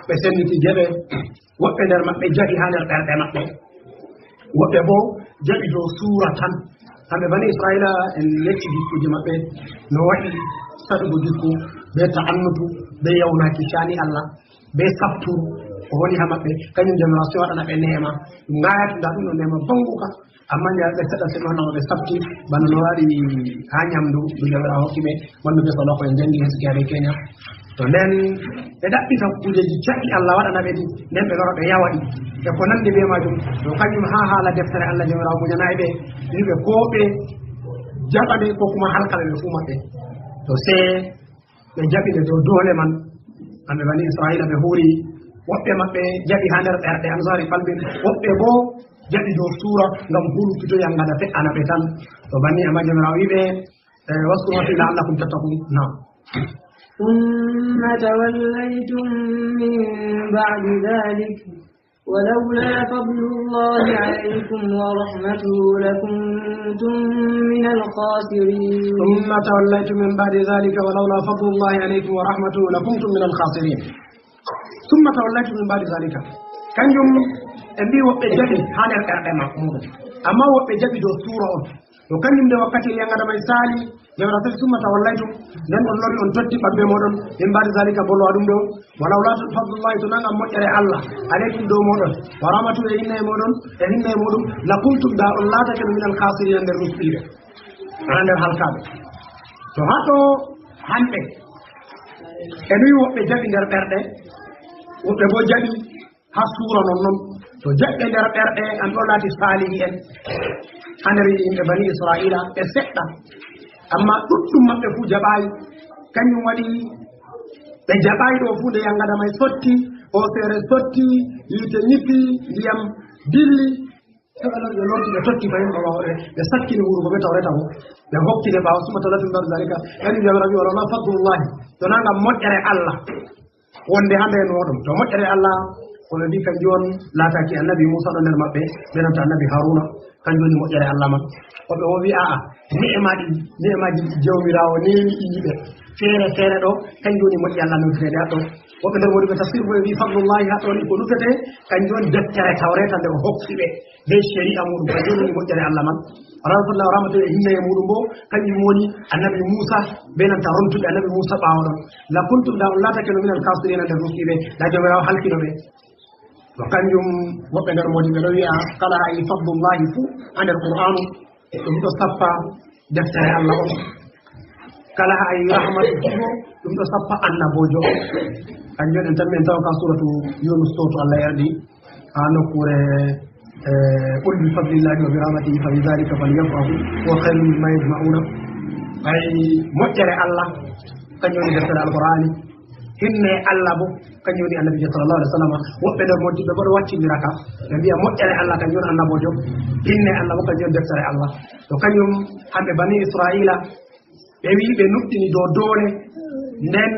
ɓe senditi geɓe, woɓɓe nder maɓɓe jaɓi haa nder ɓerɗe maɓɓe, woɓɓe boo jaɓi dow suura tan. Kamɓe bani Isra'iila en lekki gikkuuje maɓɓe no waɗi saɗugo gikku bee ta'annutu, bee yawnaaki caani Allah, bee sabturu ko woni haa maɓɓe. Kanjum Jawmiraawo sey waɗana ɓe neema. Ɗum ngaayata, ndaa ɗum ɗo neema baŋguka. Ammaa nde ɓe seɗɗa seɗɗa on, ɓe safti bana no waɗi haa nyamdu ndu Jawmiraawo hokki ɓe, wonno bee solo ko en janngi Hezekiya be Kenya. To nden ɓe ɗaɓɓita kuujeeji caɗɗi Allah waɗana ɓe ɗi, nden ɓe lora ɓe yawa ɗi. E ko nanndi bee maajum, to kanjum haa haala deftere Allah Jawmiraawo munyanaay ɓe, wi'i ɓe koo ɓe jaɓa nde koo kuma halka ɓe ɓe fuu maɓɓe. To sey ɓe jaɓi nde dow doole man. Kamɓe bani Isra'iila ɓe huuri, woɓɓe maɓɓe jaɓi haa nder ɓerɗe, an zahri qalbihim, woɓɓe boo jaɓi dow suura ngam hulfito yaŋgada fe'ana ɓe tan. To banni, ammaa Jawmiraawo wi'i ɓe, eh, "Waskuru ma fihi la'allakum tattaqun." Naam. ثم توليتم من بعد ذلك ولولا فضل الله عليكم ورحمته لكنتم من الخاسرين. ثم توليتم من بعد ذلك ولولا فضل الله عليكم ورحمته لكنتم من الخاسرين. ثم توليتم من بعد ذلك. Kanjum en mbi'i woɓɓe jaɓi haa nder ɓerɗe ma-, muɗum. Ammaa woɓɓe jaɓi dow suura on. To kanjum nde wakkati yaŋgada may saali, Jawmiraawo tawi, "Summa tawallaytum," nden on lori on totti ɓabbe mooɗon, "min ba'di zaalika," mbolwa ɗum ɗo, "walawlaa fadlullaahi," to naa ngam moƴƴere Allah, "alaykum," dow mooɗon, "wa rahmatuhu," e hinnay mooɗon, e hinnay muuɗum, "lakuntum," da on laatake no minal kaasiriina, nder rusɗiiɓe, ana nder halkaaɓe. To haa ɗo hande, en wi woɓɓe jaɓi nder ɓerɗe, woɓɓe boo jaɓi haa suura non non. To jaɓɓe nder ɓerɗe, an ɗo laati saalihi'en. Haa nder yimɓe bani Isra'iila, ɓe seɗɗa. Ammaa ɗuɗɗum maɓɓe fuu jaɓaayi. Kanjum waɗi ɓe jaɓaayi ɗo fuu nde yaŋgada may sotti, Hooseere sotti, yiite ñifi, ndiyam dilli. Ɓe lorti, ɓe lorti, ɓe totti fahin ɓe ɓaawo, ɓe sakkini wuro ngo ɓe tawreta ngo. Ɓe hokki nde ɓaawo, summa tawallaytum min ba'di zalika. Ɓen Jawmiraawo wi'i, "Walaw laa fadlullahi," so wonaa ngam moƴƴere Allah wonde hande en oɗon. To moƴƴere Allah, ko ɓe mbi kanjum on laataki annabi Muusa ɗo nder maɓɓe, ɓe nanta annabi Haruna, kanjum woni moƴƴere Allah man. Woɓɓe o wi, a'a, ni'ima ɗi, ni'imaaji ɗi Jawmiraawo neemi ɗi yimɓe feere feere ɗo, kanjum woni moƴƴere Allah newtude ɗo. Woɓɓe nder woni ɓe tafsir ko ɓe wi fadlullahi ha ɗo ni ko nufete, kanjum woni deftere Tawreeta nde o hokki ɓe, be shari'a muɗum, kanjum woni moƴƴere Allah man. Rahmatullahi wa rahmatullahi e hinne e muɗum bo, kanjum woni annabi Muusa, be nanta rontuɓe annabi Muusa ɓaawo ɗon. La kuntum, da on laatake no minal kaafiriina nder ruskiɓe, da Jawmiraawo halkino ɓe. To kanjum woɓɓe nder modi ɓe ɗo wi'a kala ha'i fadlullahi fu ha nder Qur'aanu, ɗum ɗo sappa deftere Allah on. Kala ha'i rahmatu fu bo, ɗum ɗo sappa annabojo. Kanjum en tan min tawa ka suratu Yunus to, to Allah yardi ha nokkure, eh, "Qul bi fadlillahi wa bi rahmatihi fa bi dhalika falyafrahu huwa khayrun mimma yajma'una." Ay moƴƴere Allah, kanjum woni deftere Alqur'aani. Hinne Allah bo, kanjum woni annabijo sallallahu alaihi wasallam. Woɓɓe nder modibɓe bo ɗo waccindira ka. Ɓe mbi'a moƴƴere Allah kanjum woni annabojo. Hinne Allah bo kanjum woni deftere Allah. To kanjum hamɓe bani Isra'ila, ɓe wi'i ɓe nuɗɗini dow doole, nden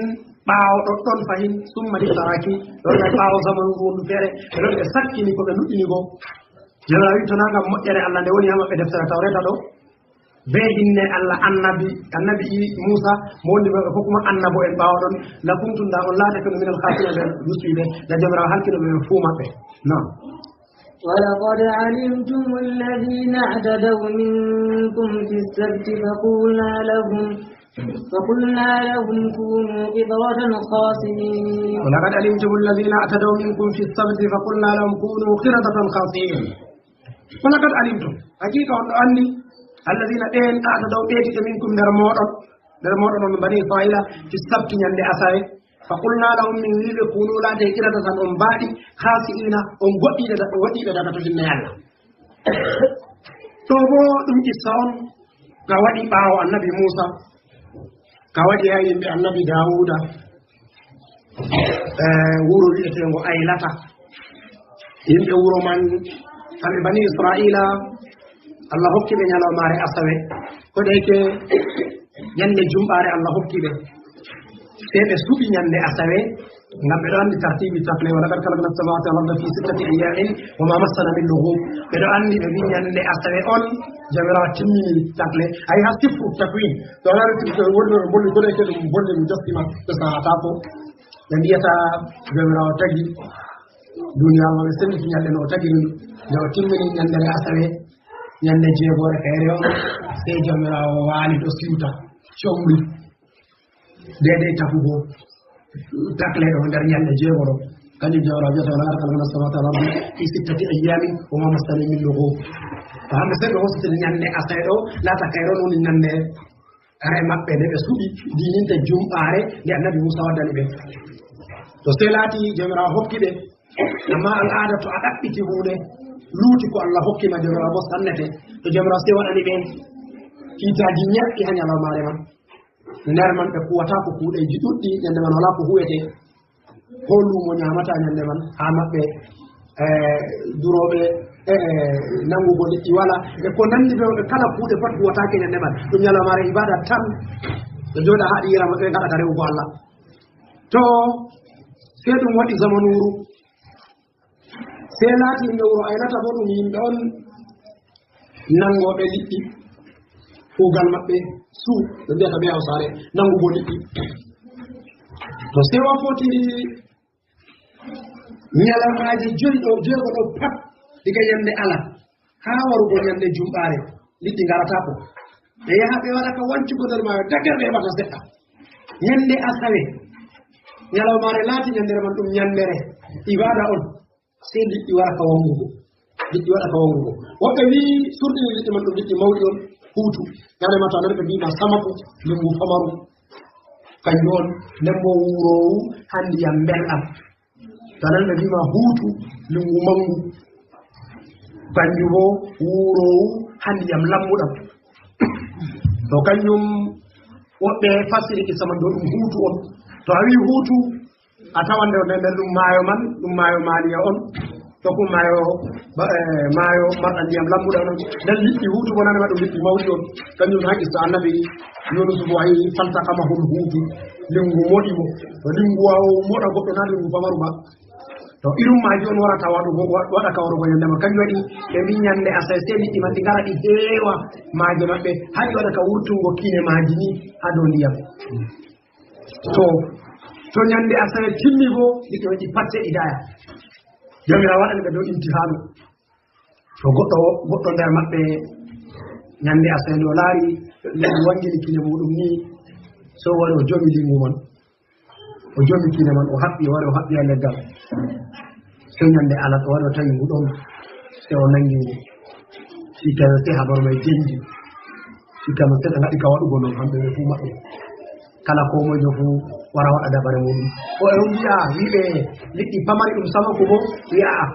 ɓaawo ɗoɗɗon fahin, summa li taraki, ɗon ɓaawo zamanu wondu feere, ɓe ɗon ɓe sakkini ko ɓe nuɗɗini go. Jawmiraawo wi'i, to naa ngam moƴƴere Allah nde woni ha maɓɓe deftere Tawreeta ɗo, be hinne Allah annabi, annabi Muusa, mo wondi maɓɓe ko kuma annabo en ɓaawo ɗon, la kuntum, da on laatake no minal khasirina ɓe ruskiɓe, da Jawmiraawo halkino ɓe fuu maɓɓe. Naam. ولقد علمتم الذين اعتدوا منكم في السبت فقلنا لهم، فقلنا لهم كونوا قردة خاسئين. ولقد علمتم الذين اعتدوا منكم في السبت فقلنا لهم كونوا قردة خاسئين. Walaqad alimtum, haqiqa on ɗo anndi, alladina, ɓeen, a'tadaw, ɓeydike, minkum, nder mooɗon, nder mooɗon on bani Israila, fi sabti, ñande asawe. Fa qulna lahum, min wi'i ɓe, kunu, laatee, qiradatan, on mbaaɗi, khasi'ina, on goɗɗiiɓe da-, waɗiiɓe daga to hinne Allah. Ɗo bo ɗum qissa on ka waɗi ɓaawo annabi Muusa, ka waɗi haa yimɓe annabi Daawuda, eh, wuro wi'eteengo Aylata. Yimɓe wuro man, kamɓe bani Isra'iila, Allah hokki ɓe ñalawmaare asawe. Ko ɗeyke ñande jumɓaare Allah hokki ɓe. Sey ɓe suɓi ñande asawe, ngam ɓe ɗo anndi tartiibi takle, "Wa laqad khalaqna as-samawati wal arda fi sittati ayyamin wa ma massana min lughub." Ɓe ɗo anndi ɓe mbi ñande asawe on, Jawmiraawo timmini takle. Ay, haa sifru takwin. To a laari sifru takwin, woni ɗo ɓe mbolli, ko ɗeyke ɗum mbolli, ɗum jasti ma, ɓe sahataako. Ɓe mbiyata Jawmiraawo tagi duniyaaru, ɓe senditi ñande no o tagiri ndu. Nde o timmini ñande asawe, ñande jeegoore kayre on, sey Jawmiraawo waali ɗo siwta, comri. Deedey tagugo takle ɗo nder ñande jeego ɗo. Kanjum Jawmiraawo wiyata, "Wa laqad khalaqna as-samawati wal arda fi sittati ayyamin wa ma massana min lughub." To hande sey ɓe hositini ñande asawe ɗo, laata kayre on woni ñande are maɓɓe nde ɓe suɓi diininte jumɓaare nde annabi Muusa waddani ɓe. To sey laati Jawmiraawo hokki ɓe, amma al'aada to a ɗaɓɓiti huunde, luuti ko Allah hokki ma, Jawmiraawo bo sannete. To Jawmiraawo sey waɗani ɓe kiitaaji ñaɗɗi haa ñalawmaare man. Nder man ɓe kuwataako kuuɗeeji ɗuɗɗi, ñande man walaa ko huwete. Ko luumo ñaamata ñande man, haa maɓɓe, eh, durooɓe, eh, eh, nanngugo liƴƴi walaa. E ko nanndi bee maɓɓe, kala kuuɗe pat huwataake ñande man. Ɗum ñalawmaare ibaada tan. Ɓe jooɗa haa ɗi yara maɓɓe ngaɗa ka rewugo Allah. To, sey ɗum waɗi zamanuuru. Sey laati yimɓe wuro Aynata bo ɗum yimɓe on nanngooɓe liƴƴi. Kuugal maɓɓe su, ɓe mbiyata bee Hawsaare, nanngugo liƴƴi. To, sey wakkati ñalawmaaji joyi ɗo, jeego ɗo pat, diga ñande alat haa warugo ñande jumɓaare, liƴƴi ngarataako. Ɓe yaha ɓe waɗa ka wancugo nder maayo, daga ɓe heɓata seɗɗa. Ñande asawe, ñalawmaare laati ñandere man ɗum ñandere ibaada on. Sey liƴƴi wara ka wanngugo. Liƴƴi waɗa ka wanngugo. Woɓɓe wi'i surɗini liƴƴi man ɗum liƴƴi mawɗi on, huutu. Ñande man to a nani ɓe mbi'i ma samaku, lingu famaru. Kanjum on, nden bo wuuroowu haa ndiyam mbelɗam. To a nani ɓe mbi'i ma huutu, lingu manngu. Kanjum bo wuuroowu haa ndiyam lammuɗam. To kanjum woɓɓe fassiri kissa man ɗo ɗum huutu on. To a wi'i huutu, A tawan nde, nden ɗum maayo man, ɗum maayo Maaliya on. To ko maayo, ba-, eh, maayo marɗo ndiyam lammuɗo on. Nden liɗɗi huutugo nane ma ɗum liɗɗi mawɗi on. Kanjum haqqi so Annabi Yunus bo wayi faltaqamahul huutu. Lingu moɗi mo. To lingu waawo moɗa goɗɗo na lingu pamaru ba. To irum maaji on warata waɗugo, wa-, waɗa ka warugo nyande ma. Kanjum waɗi ɓe mbi nyande Asawe sey liɗɗi man ɗi ngara ɗi heewa maaje maɓɓe. Haa ɗi waɗa ka wurtungo kine maaji ni haa dow ndiyam. To, to nyande Asawe timmi bo, ɗi ɗo ɗi patte ɗi daya. Joomiraawo waɗani ɓe dow imtihaanu. To goɗɗo, goɗɗo nder maɓɓe nyande Asawe nde o laari, nde wangini kine muɗum ni, so wari o jomi lingu man. O jomi kine man, o haɓɓi, o wari o haɓɓi ha leggal. Sey nyande Alat o wari o tawi ngu ɗon, sey o nangi ngu. Sey kene sey habaru may dendi. Sey kene sey ɓe ngaɗi ka waɗugo non hamɓe ɓe fuu maɓɓe. Kala koo moyjo fuu wara waɗa dabare muɗum. Ko e on wi'a, wi'ɓe liɗɗi pamari ɗum samako bo, wi'a, a,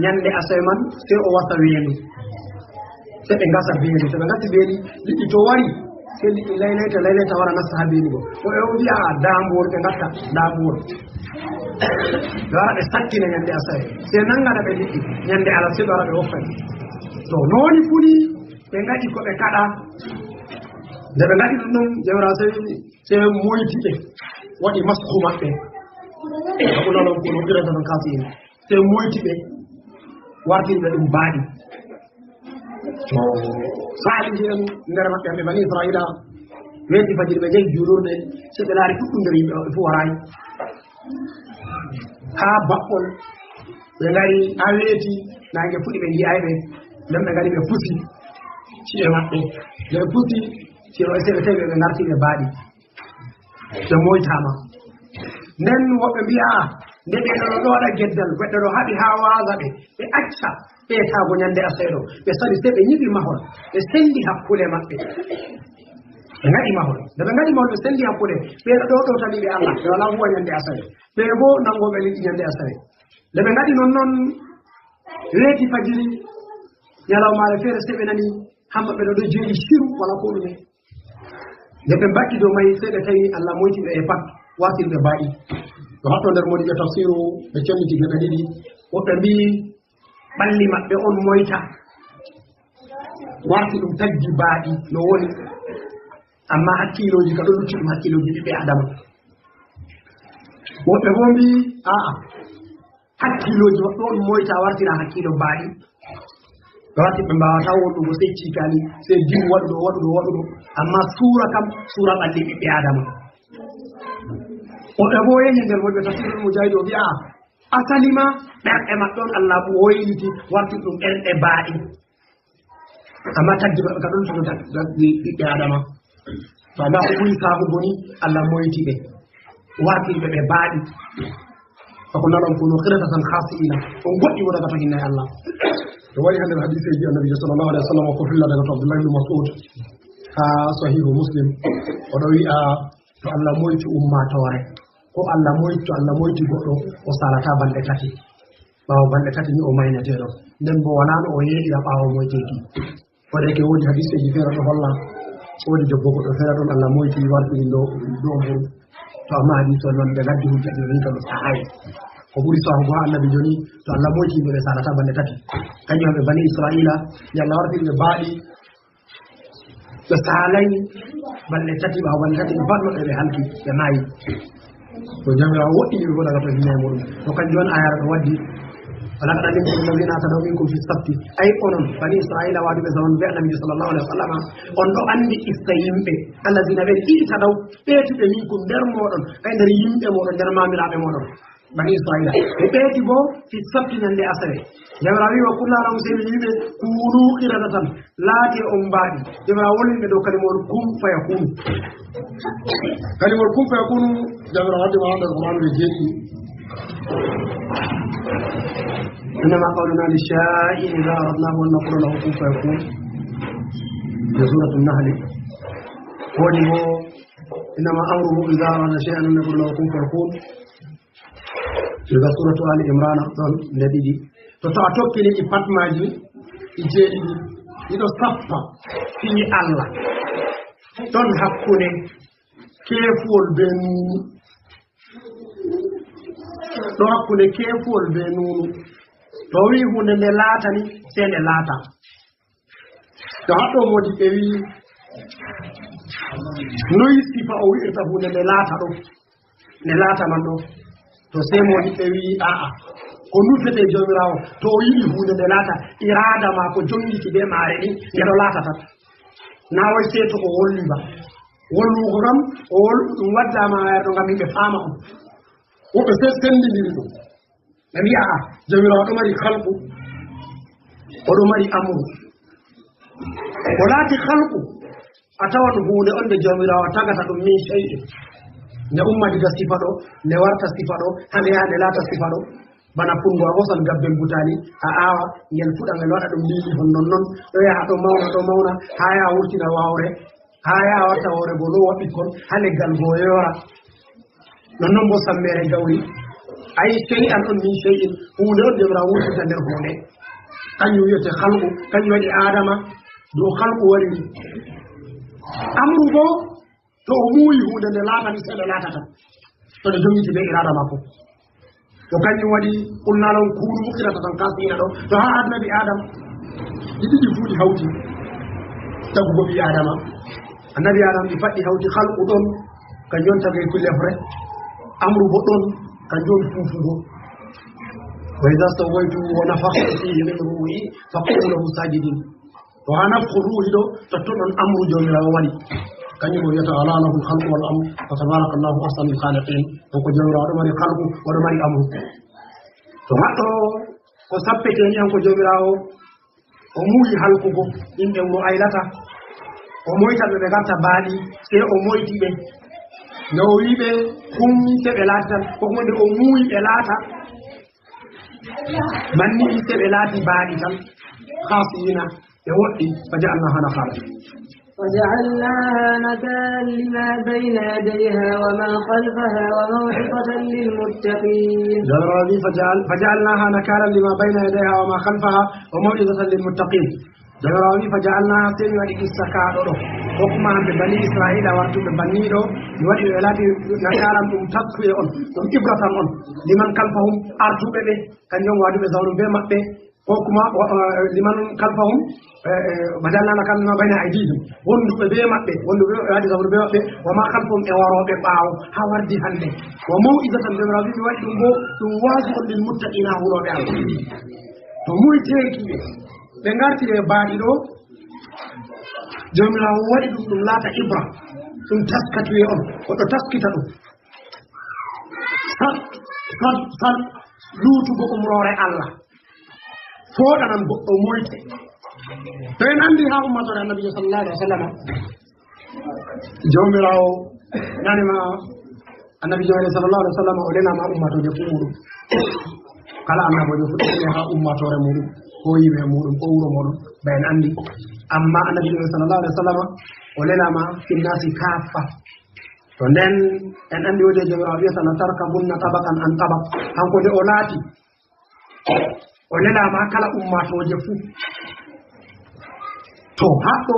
nyande Asawe man sey o wasa weendu. Sey ɓe ngasa beeli, to ɓe ngasi beeli, liɗɗi to wari, sey liɗɗi laylayta, laylayta wara nasta ha beeli go. Ko e on wi'a, a, daambuwol ɓe ngatta, daambuwol. Ɓe wara ɓe sakkina nyande Asawe. Sey nangana ɓe liɗɗi, nyande Alat sey ɓe wara ɓe woffa ɗi. To, no woni fuu ni, ɓe ngaɗi ko ɓe kaɗa. Nde ɓe ngaɗi ɗum ɗum, Jawmiraawo sey, sey moyti ɓe, waɗi masku maɓɓe. Ko non ko no ɓirata non kafiin. Sey moyti ɓe, wartiri ɓe ɗum baaɗi. To, saa'i ndiyan nder maɓɓe, ɓe Bani Isra'iila, weeti fajiri ɓe njahi juulurde, sey ɓe laari ɗuɗɗum nder yimɓe maɓɓe fuu waraay. Haa baɓɓol, ɓe ngari haa weeti, naange fuɗi ɓe ngi'aay ɓe, nden ɓe ngari ɓe pusi ci'e maɓɓe. Nde ɓe pusi ci'e maɓɓe, sey ɓe tawi ɓe, ɓe ngarti ɓe baaɗi. Ɓe moytaama. Nden woɓɓe mbi'a, nde ɓe ɗo, ɗo waɗa geddal, goɗɗo ɗo haɓi haa waaza ɓe, ɓe acca ɓeetaago nyande Asawe ɗo. Ɓe sali sey ɓe nyiɓi mahol, ɓe sendi hakkunde maɓɓe. Ɓe ngaɗi mahol. Nde ɓe ngaɗi mahol, ɓe sendi hakkunde. Ɓe ɗo ɗowtani ɓe Allah, ɓe walaa huwa nyande Asawe. Ɓe boo nangooɓe liɗɗi nyande Asawe. Nde ɓe ngaɗi non non, weeti fajiri, nyalawmaare feere sey ɓe nani hamɓe ɓe ɗo, ɗo jeeɗi shiru, walaa koo ɗume. Nde ɓe mbaɗi dow may, sey ɓe tawi Allah moyti ɓe e pat, wartiri ɓe baaɗi. Ɗo haɗɗo nder moɗi ɓe tafsiru, ɓe conniti geɓe ɗiɗi. Woɓɓe mbi'i ɓalli maɓɓe on moyta, warti ɗum taggi baaɗi no woni. Amma hakkiilooji ka ɗon lutti ɗum hakkiilooji ɓiɓɓe Adama. Woɓɓe boo mbi'i, a'a, hakkiilooji maɓɓe on moyta wartira hakkiilo baaɗi. Ɓe warti ɓe mbaawataa wondugo sey ciikaali, sey diwu waɗuɗo, waɗuɗo, waɗuɗo. Amma suura kam, suura ɓalli ɓiɓɓe Adama. Woɓɓe boo yehi nder woɓɓe tafsirul Mujaahid o wi'a, asali ma, ɓerɗe maɓɓe on Allah wayliti, warti ɗum ɓerɗe baaɗi. Amma tagdi maɓɓe ka ɗon lutti ɗum tagdi ɓiɓɓe Adama. To Allah ko ɓuri saahugo ni, Allah moyti ɓe, wartiri ɓe, ɓe baaɗi. Fako nanon kunu qiradatan khasi'ina. On goɗɗi wonata to hinne Allah. No wari hande hadiseeji Annabi sallallahu alaihi wasallam ko filla daga to Abdullah ibn Mas'ud. Ha Sahihu Muslim. O ɗo wi'a to Allah moyti ummaatoore. Ko Allah moyti, to Allah moyti goɗɗo, o salata balɗe tati. Ɓaawo balɗe tati ni o mayneteeɗo. Nden bo walaa no o yeeɗira ɓaawo moyteeki. Kono ke woodi hadiseeji feere ɗo holla, woodi debbo goɗɗo feere ɗon Allah moyti wartiri ndo, ndo mburu. To amma hadise on non ɓe gaddi hujja ɗi ni kam sahaay. Ko ɓuri sahugo ha Annabi joni, to Allah moyti yimɓe ɓe salata balɗe tati. Kañum ɓe Bani Israila, nde Allah wartiri ɓe baaɗi, ɓe saalay balɗe tati, ɓaawo balɗe tati, ɓe mbaɗno ɓe, ɓe halki, ɓe maayi. To Jawmiraawo woɗɗini ɓe, ko daga to hinne muɗum. To kanjum on ayara ɗo waddi, "Walaqad alimtum alladhina atadaw minkum fi sabti." Ay onon, Bani Israila waɗuɓe zamanu be Annabi sallallahu alaihi wasallam, on ɗo andi issa yimɓe, alladhina ɓe itadaw, ɓeetuɓe minkum nder moɗon, ay nder yimɓe moɗon, nder mamiraaɓe moɗon. Bani Israila. Ɓe ɓeeti bo fi sabti ñande asawe. Jawmiraawo wi'i, "Wa qulna lahum," sey mi wi'i ɓe, "Kunu qiradatan, laate on baaɗi." Jawmiraawo wolwi ɓe dow kalimawol kun fayakunu. Kalimawol kun fayakunu, Jawmiraawo waddi ma nder Qur'an ɓe jeeɗiɗi. "Innama qawluna li shay'in idha aradnahu an naqula lahu kun fayakun." Nder Suratul Nahli. Woni bo, "Innama amruhu idha arada shay'an an yaqula lahu kun fayakun." Daga Suratu Ali Imrana ɗon nde ɗiɗi. To, to a tokkini ɗi pat maaji, ɗi jeeɗiɗi, ɗi ɗo sappa fii Allah. Ɗon hakkunde keefuwol be nuuni. ɗo hakkunde keefuwol bee nuunu. To o wi'i huunde nde laatani, sey nde laata. To haɗɗo moodi ɓe wi'i, noy sifa o wi'irta huunde nde laata ɗo? Nde laata man ɗo. To sey moodi ɓe wi'i, a'a, ko nufete Jawmiraawo, to o yiɗi huunde nde laata, iraada maako jonngiti bee maare ni, nde ɗo laata tan. Naa way sey to o wolwi ba. Wolwugo kam, o wol-, ɗum waddaama mayre ɗo ngam yimɓe faama on. Woɓɓe sey senndindiri ɗum. Ɓe mbi'a, a, Jawmiraawo ɗo mari khalqu, o ɗo mari amru. Ko laati khalqu, a tawan huunde on nde Jawmiraawo tagata ɗum min shay'in. Nde umma diga sifa ɗo, nde warta sifa ɗo, haa nde yaha nde laata sifa ɗo. Bana fungo a hosan gabbel butaali, a aawa, ngel fuɗa ngel waɗa ɗum lili hon nonnon, ɗo yaha ɗo mawna, ɗo mawna, haa yaha wurtina waawre, haa yaha warta hoore go lowa ɓikkon, haa leggal go yoora. Nonnon boo sammeere gawri. Ay, shay'an on min shay'in, huunde on Jawmiraawo wurtinta nder huunde. Kanjum wi'ete khalqu, kanjum waɗi Aadama, dow khalqu wariri. Amru boo, to o muuyi huunde nde laatani, sey nde laatata. To nde jonngiti bee iraada maako. To kanjum waɗi, qulna lahum kunu qiradatan khasi'in ɗo. To haa annabi Adam ɗi ɗiɗi fuu ɗi hawti tagugo ɓii Adama. Annabi Adam ɗi faɗɗi hawti khalqu ɗon, kanjum on tagirki lefre. Amru bo ɗon, kanjum on fuufugo. Wa idha sawwaytuhu wa nafakhtu fihi min ruhi faq'u lahu sajidin. To haa nafkhu ruhi ɗo, totton on amru Jawmiraawo waɗi. Kanjum o wi'ata, "Ala lahul khalqu wal amru, fa tabarakallahu ahsanul khaliqin." Kanko Jawmiraawo ɗo mari khalqu, o ɗo mari amru. To haɗɗo ko sappete ni, kanko Jawmiraawo, o muuyi halkugo yimɓe wuro Aylata. O moyta ɓe, ɓe ngarta baaɗi, sey o moyti ɓe. Nde o wi'i ɓe, "Kun min," sey ɓe laati tan, ko kuma nde o muuyi ɓe laata. Banni ɓe laati baaɗi tan, khasi'ina, ɓe woɗɗi, fa ja'alnaha nakala. فجعلناها نكالا لما بين يديها وما خلفها وموعظة للمتقين. Jawmiraawo wi'i, "Faja'al-, faja'alnaha nakalan lima bayna yadayha wa ma khalfaha wa maw'izatan lil muttaqin." Jawmiraawo wi'i, "Faja'alnaha," sey mi waɗi qissa ka ɗo ɗo. Ko kuma hamɓe bani Isra'iila wartuɓe banni ɗo, mi waɗi ɓe laati nakalan ɗum taskuye on, ɗum ibratan on. Liman khalfahum, artuɓe ɓe, kanjum waɗuɓe zawru bee maɓɓe, ko kuma, wa-, eh, liman khalfahum, eh, eh, faja'alnaha nakalan lima bayna aydihim, wonduɓe bee maɓɓe, wonduɓe bee maɓɓe, waɗi zawru bee maɓɓe, wa ma khalfahum, e warooɓe ɓaawo, haa wardi hannde. Wa maw'izatan, Jawmiraawo wi'i, mi waɗi ɗum boo, ɗum waazu on lil muttaqina, hulooɓe Allah. To moyteeki ɓe, ɓe ngarti e baaɗi ɗo, Jawmiraawo waɗi ɗum, ɗum laata ibra, ɗum taskatuye on, o ɗo taskita ɗum. Sal, sal, sal, luutugo umroore Allah. Fooɗanan goɗɗo moyte. To en anndi haa ummaatoore Annabiijo sallallahu alaihi wasallam, Jawmiraawo nani ma Annabiijo sallallahu alaihi wasallam o lelama ummaatooje fuu muuɗum. Kala annaboojo fuu ɗo lele haa ummaatoore muuɗum, ko yimɓe muuɗum, ko wuro muuɗum, ba en anndi. Amma Annabiijo sallallahu alaihi wasallam o lelama finnasi kaffa. To nden en anndi wodi e Jawmiraawo wi'ata, "La tarkabunna tabaqan an tabaq." Kanko nde o laati, o lelama kala ummaatooje fuu. To haɗɗo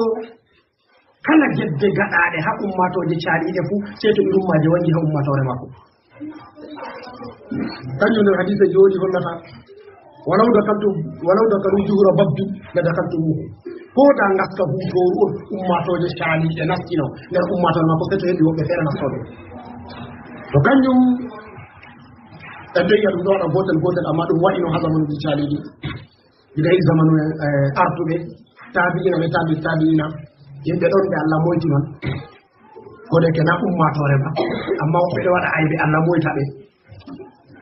kala gedde gaɗaaɗe haa ummaatooje caaliiɗe fuu, sey to irum maaje wanngi haa ummaatoore maako. Kanjum nder hadiise jooɗi hollata, "Walaw dakaltu, walaw dakalu juhra babbi la dakaltumuhu." Ko da ngaska huutooru on ummaatooje caaliiɗe nastino nder ummaatoore maako, sey to heɓi woɓɓe feere nastooɓe. To kanjum en ɗon yi'a ɗum ɗo waɗa gootel gootel, amma ɗum waɗino haa zamanuuji caaliiɗi. Gila e zamanu, eh, artuɓe, taabi'ina ɓe taabi taabi'ina, yimɓe ɗon ɓe Allah moyti man. Ko de kena ummaatoore ma, amma woɓɓe ɗo waɗa aybe, Allah moyta ɓe.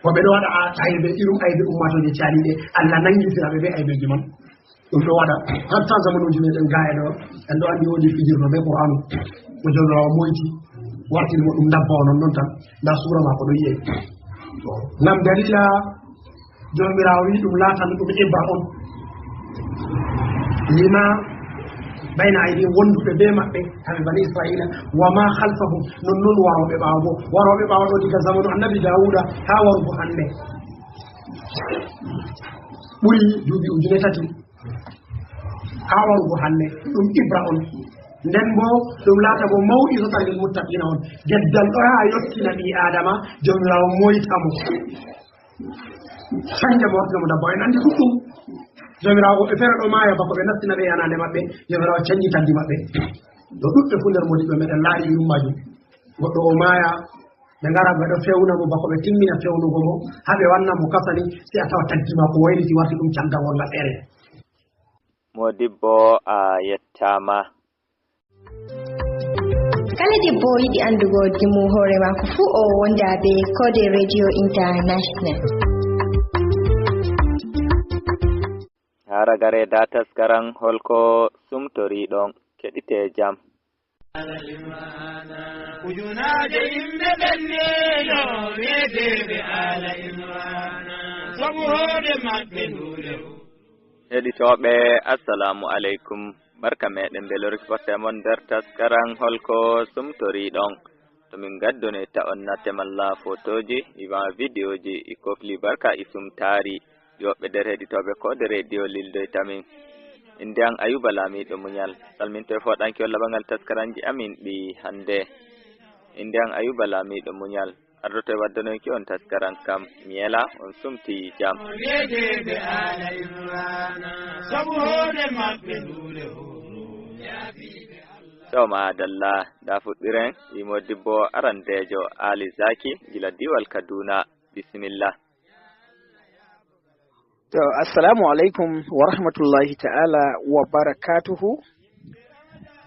Woɓɓe ɗo waɗa a-, aybe, irum aybe ummaatooje caaliiɗe, Allah nangitira ɓe be aybeeji man. Ɗum ɗo waɗa, hatta zamanuuji meɗen gaaye ɗo, en ɗo anndi woodi fijirno be Qur'aanu. Ko Jawmiraawo moyti, wartiri mo ɗum ndabbawa non non tan. Nda suura maako ɗo yi'e. Ngam dalila Jawmiraawo wi'i ɗum laatan ɗum ibra on. Lima bayna aydihim, wonduɓe be maɓɓe, kamɓe bani Isra'iila, wa ma khalfahum, non non warooɓe ɓaawo bo. Warooɓe ɓaawo ɗo diga zamanu Annabi Daawuda haa warugo hannde. Ɓuri duuɓi ujune tati. Haa warugo hannde, ɗum ibra on. Nden bo, ɗum laata bo maw'izatan lil muttaqiina on. Geddal ɗo haa yottina ɓii Aadama, Jawmiraawo moyta mo. Canje mo waɗtude mo dabba, en anndi ɗuɗɗum. Joomiraawo, woɓɓe feere ɗo maaya bako ɓe nastina ɓe yanaande maɓɓe, Joomiraawo canji tagdi maɓɓe. Ɗo ɗuɗɓe fuu nder moodiɓɓe meɗen laari irum maajum. Goɗɗo o maaya, ɓe ngara ɓe ɗo fewna mo bako ɓe timmina fewnugo mo, haa ɓe wanna mo kasani, sey a tawa tagdi maako wayliti warti ɗum caggal walla feere. Moodibbo, a yettaama. Kala debbo yiɗi anndugo dimu hoore maako fuu, o wonda be Koode Radio International. Haa ragare da taskaran holko sumtoriɗon, keɗite jam. Ujunaaje yimɓe ɓenneeno wi'eteeɓe Aala Imraana, sabu hoode maɓɓe nduule. Heɗitooɓe, assalamu aleykum. Barka meɗen belorki fotte mon nder taskaran holko sumtoriɗon. To min gaddonoyta on natte malla fotooji, iwa vidiyoji, i kofli barka i sumtaari. Ɗi woɓɓe nder heɗitooɓe Koode Radio lildoyta min. Innde am Ayuba Laamiiɗo Muñal. Salminto e fooɗanki on laɓangal taskaranji amin ɗi hannde. Innde am Ayuba Laamiiɗo Muñal. Ardoto e waddanoyki on taskaran kam. Mi yela on sumti jam. Wi'eteeɓe Aala Imraana, sabu hoode maɓɓe nduule horo. To maadalla, da fuɗɗiren, imo dibbo arandeejo Ali Zaki, gila diwal Kaduna. Bisimilla. To, assalamu aleykum wa rahmatullahi ta'ala wa barakatuhu.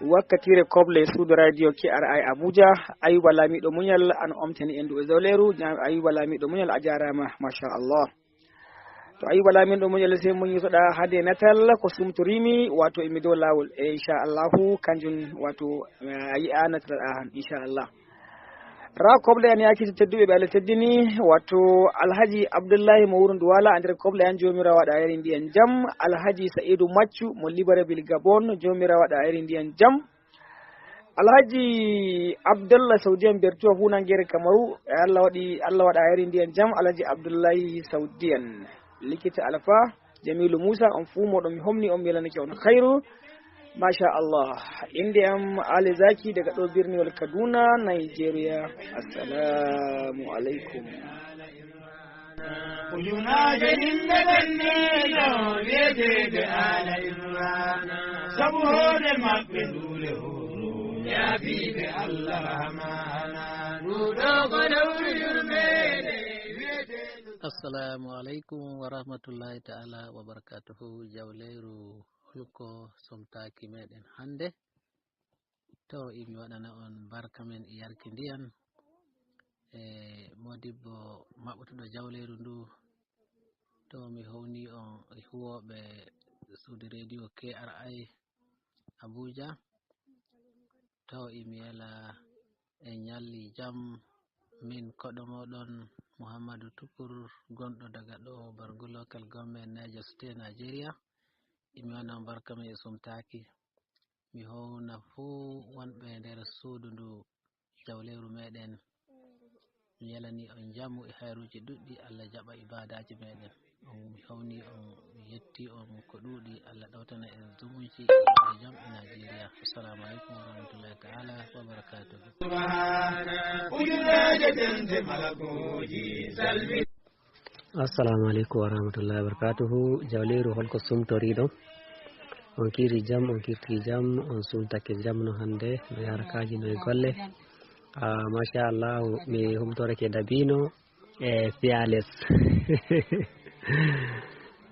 Wakkatire koble suudu radio K R I Abuja, Ayuba Laamiiɗo Muñal an omtani en du'e zawleeru, jam-, Ayuba Laamiiɗo Muñal a jaaraama, masha Allah. To Ayuba Laamiiɗo Muñal sey muñi soɗa hade natal ko sumtorimi, wato emi dow laawol, e insha Allahu, kanjum wato, eh, a yi'a natal a han, insha Allah. Raa koble an yaakiti tedduɓe ɓe Allah teddini, wato Alhaji Abdullahi mo wuro Duwala, a nder koble an, Joomiraawo waɗa ayri ndiyan jam. Alhaji Sa'idu Maccu mo Libreville Gabon, Joomiraawo waɗa ayri ndiyan jam. Alhaji Abdallah Saudiyan Bertuwa Hunangere Kamaru, e Allah waɗi, Allah waɗa ayri ndiyan jam, Alhaji Abdullahi Saudiyan. Likita Alfa, Jamilu Musa, on fuu moɗon mi homni on mi yelanake on khairu. Masha Allah. Innde am Ali Zaki daga ɗo birniwol Kaduna, Nigeria. Assalamu alaikum. Ujunaaje yimɓe ɓenniino wi'eteeɓe Aala Imraana, sabu hoore maɓɓe nduule horo, yaafiiɓe Allah Rahmaana, nduɗo ko lewru yurmeende wi'eteeɗo. Assalamu alaikum wa rahmatullahi ta'ala wa barakatuhu. Jawleeru holko somtaaki meɗen hannde? To, imi waɗana on barka men e yarki ndiyan. E modibbo maɓɓutuɗo jawleeru ndu. To, mi howni on e huwooɓe suudu radio K R I Abuja. To, imi yela e ñalli jam, min koɗo moɗon Muhammadu Tukur, gonɗo daga ɗo Bargu Local Government, Niger State, Nigeria. Imi waɗana on barka men e sumtaaki. Mi howna fuu wonɓe nder suudu ndu jawleeru meɗen. Mi yelani on njamu e hayruuji ɗuɗɗi, Allah jaɓa ibaadaaji meɗen. On mi howni on, mi yetti on ko ɗuuɗi, Allah ɗawtana en zumunci e jam e Najeriya. Assalamu alaikum wa rahmatullahi ta'ala wa barakatuh. Subhana, ujunaaje dente malakuuji, salmi. Assalamu alaikum wa rahmatullahi wa barakatuhu. Jawleeru holko sumtoriɗon? On kiiri jam, on kirti jam, on sumtake jam no hannde, no yarakaaji no e golle. Ah, masha Allah, mi humtorake dabino e fiales.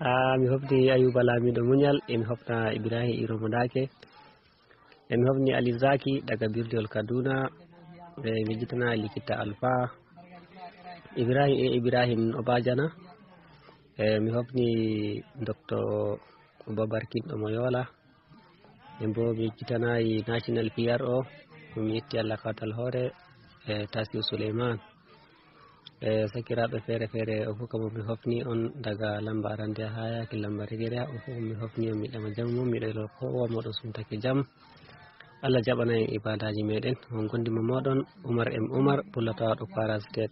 Ah, mi hofni Ayuba Laamiiɗo Muñal, e mi hofna Ibrahim Iromo Dake. E mi hofni Ali Zaki daga birdiwol Kaduna, e mi yejjitana Likita Alfa, Ibrahim e Ibrahim Obajana. E mi hofni Doctor Babarkin ɗo mo Yola. E mbo mi yejjitanayi National P R O, mi yetti Allah kawtal hoore, e Tasiu Suleiman. E sakiraaɓe feere feere, on fof kam mi hofni on daga lamba arande haa yaaki lamba regere, on fof mi hofni on, mi ɗama jam mum, miɗo elo ko o moɗon sumtake jam. Allah jaɓana en ibadaaji meɗen. On gondi mo moɗon, Umar M Umar, pullatawa ɗo Kwara State.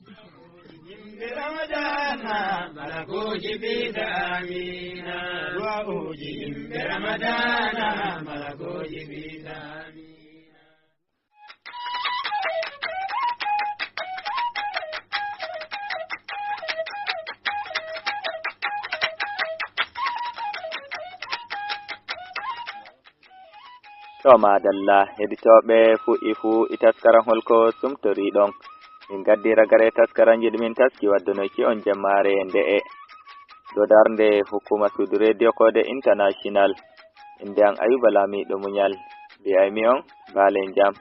Yimɓe Ramadana, malakuuji biɗa amina. Du'a'uuji yimɓe Ramadana, malakuuji biɗa amina. To maadalla, heɗitooɓe fuɗɗi fuu e taskaran holko sumtoriɗon. Min gaddi ragare taskaranji ɗi min taski waddunoyki on jemmaare nde'e. Dow darnde hukuma suudu rediyo koode international. Innde am Ayuba Lamiɗo Muñal. Mbi'aymi on, mbaalen jam.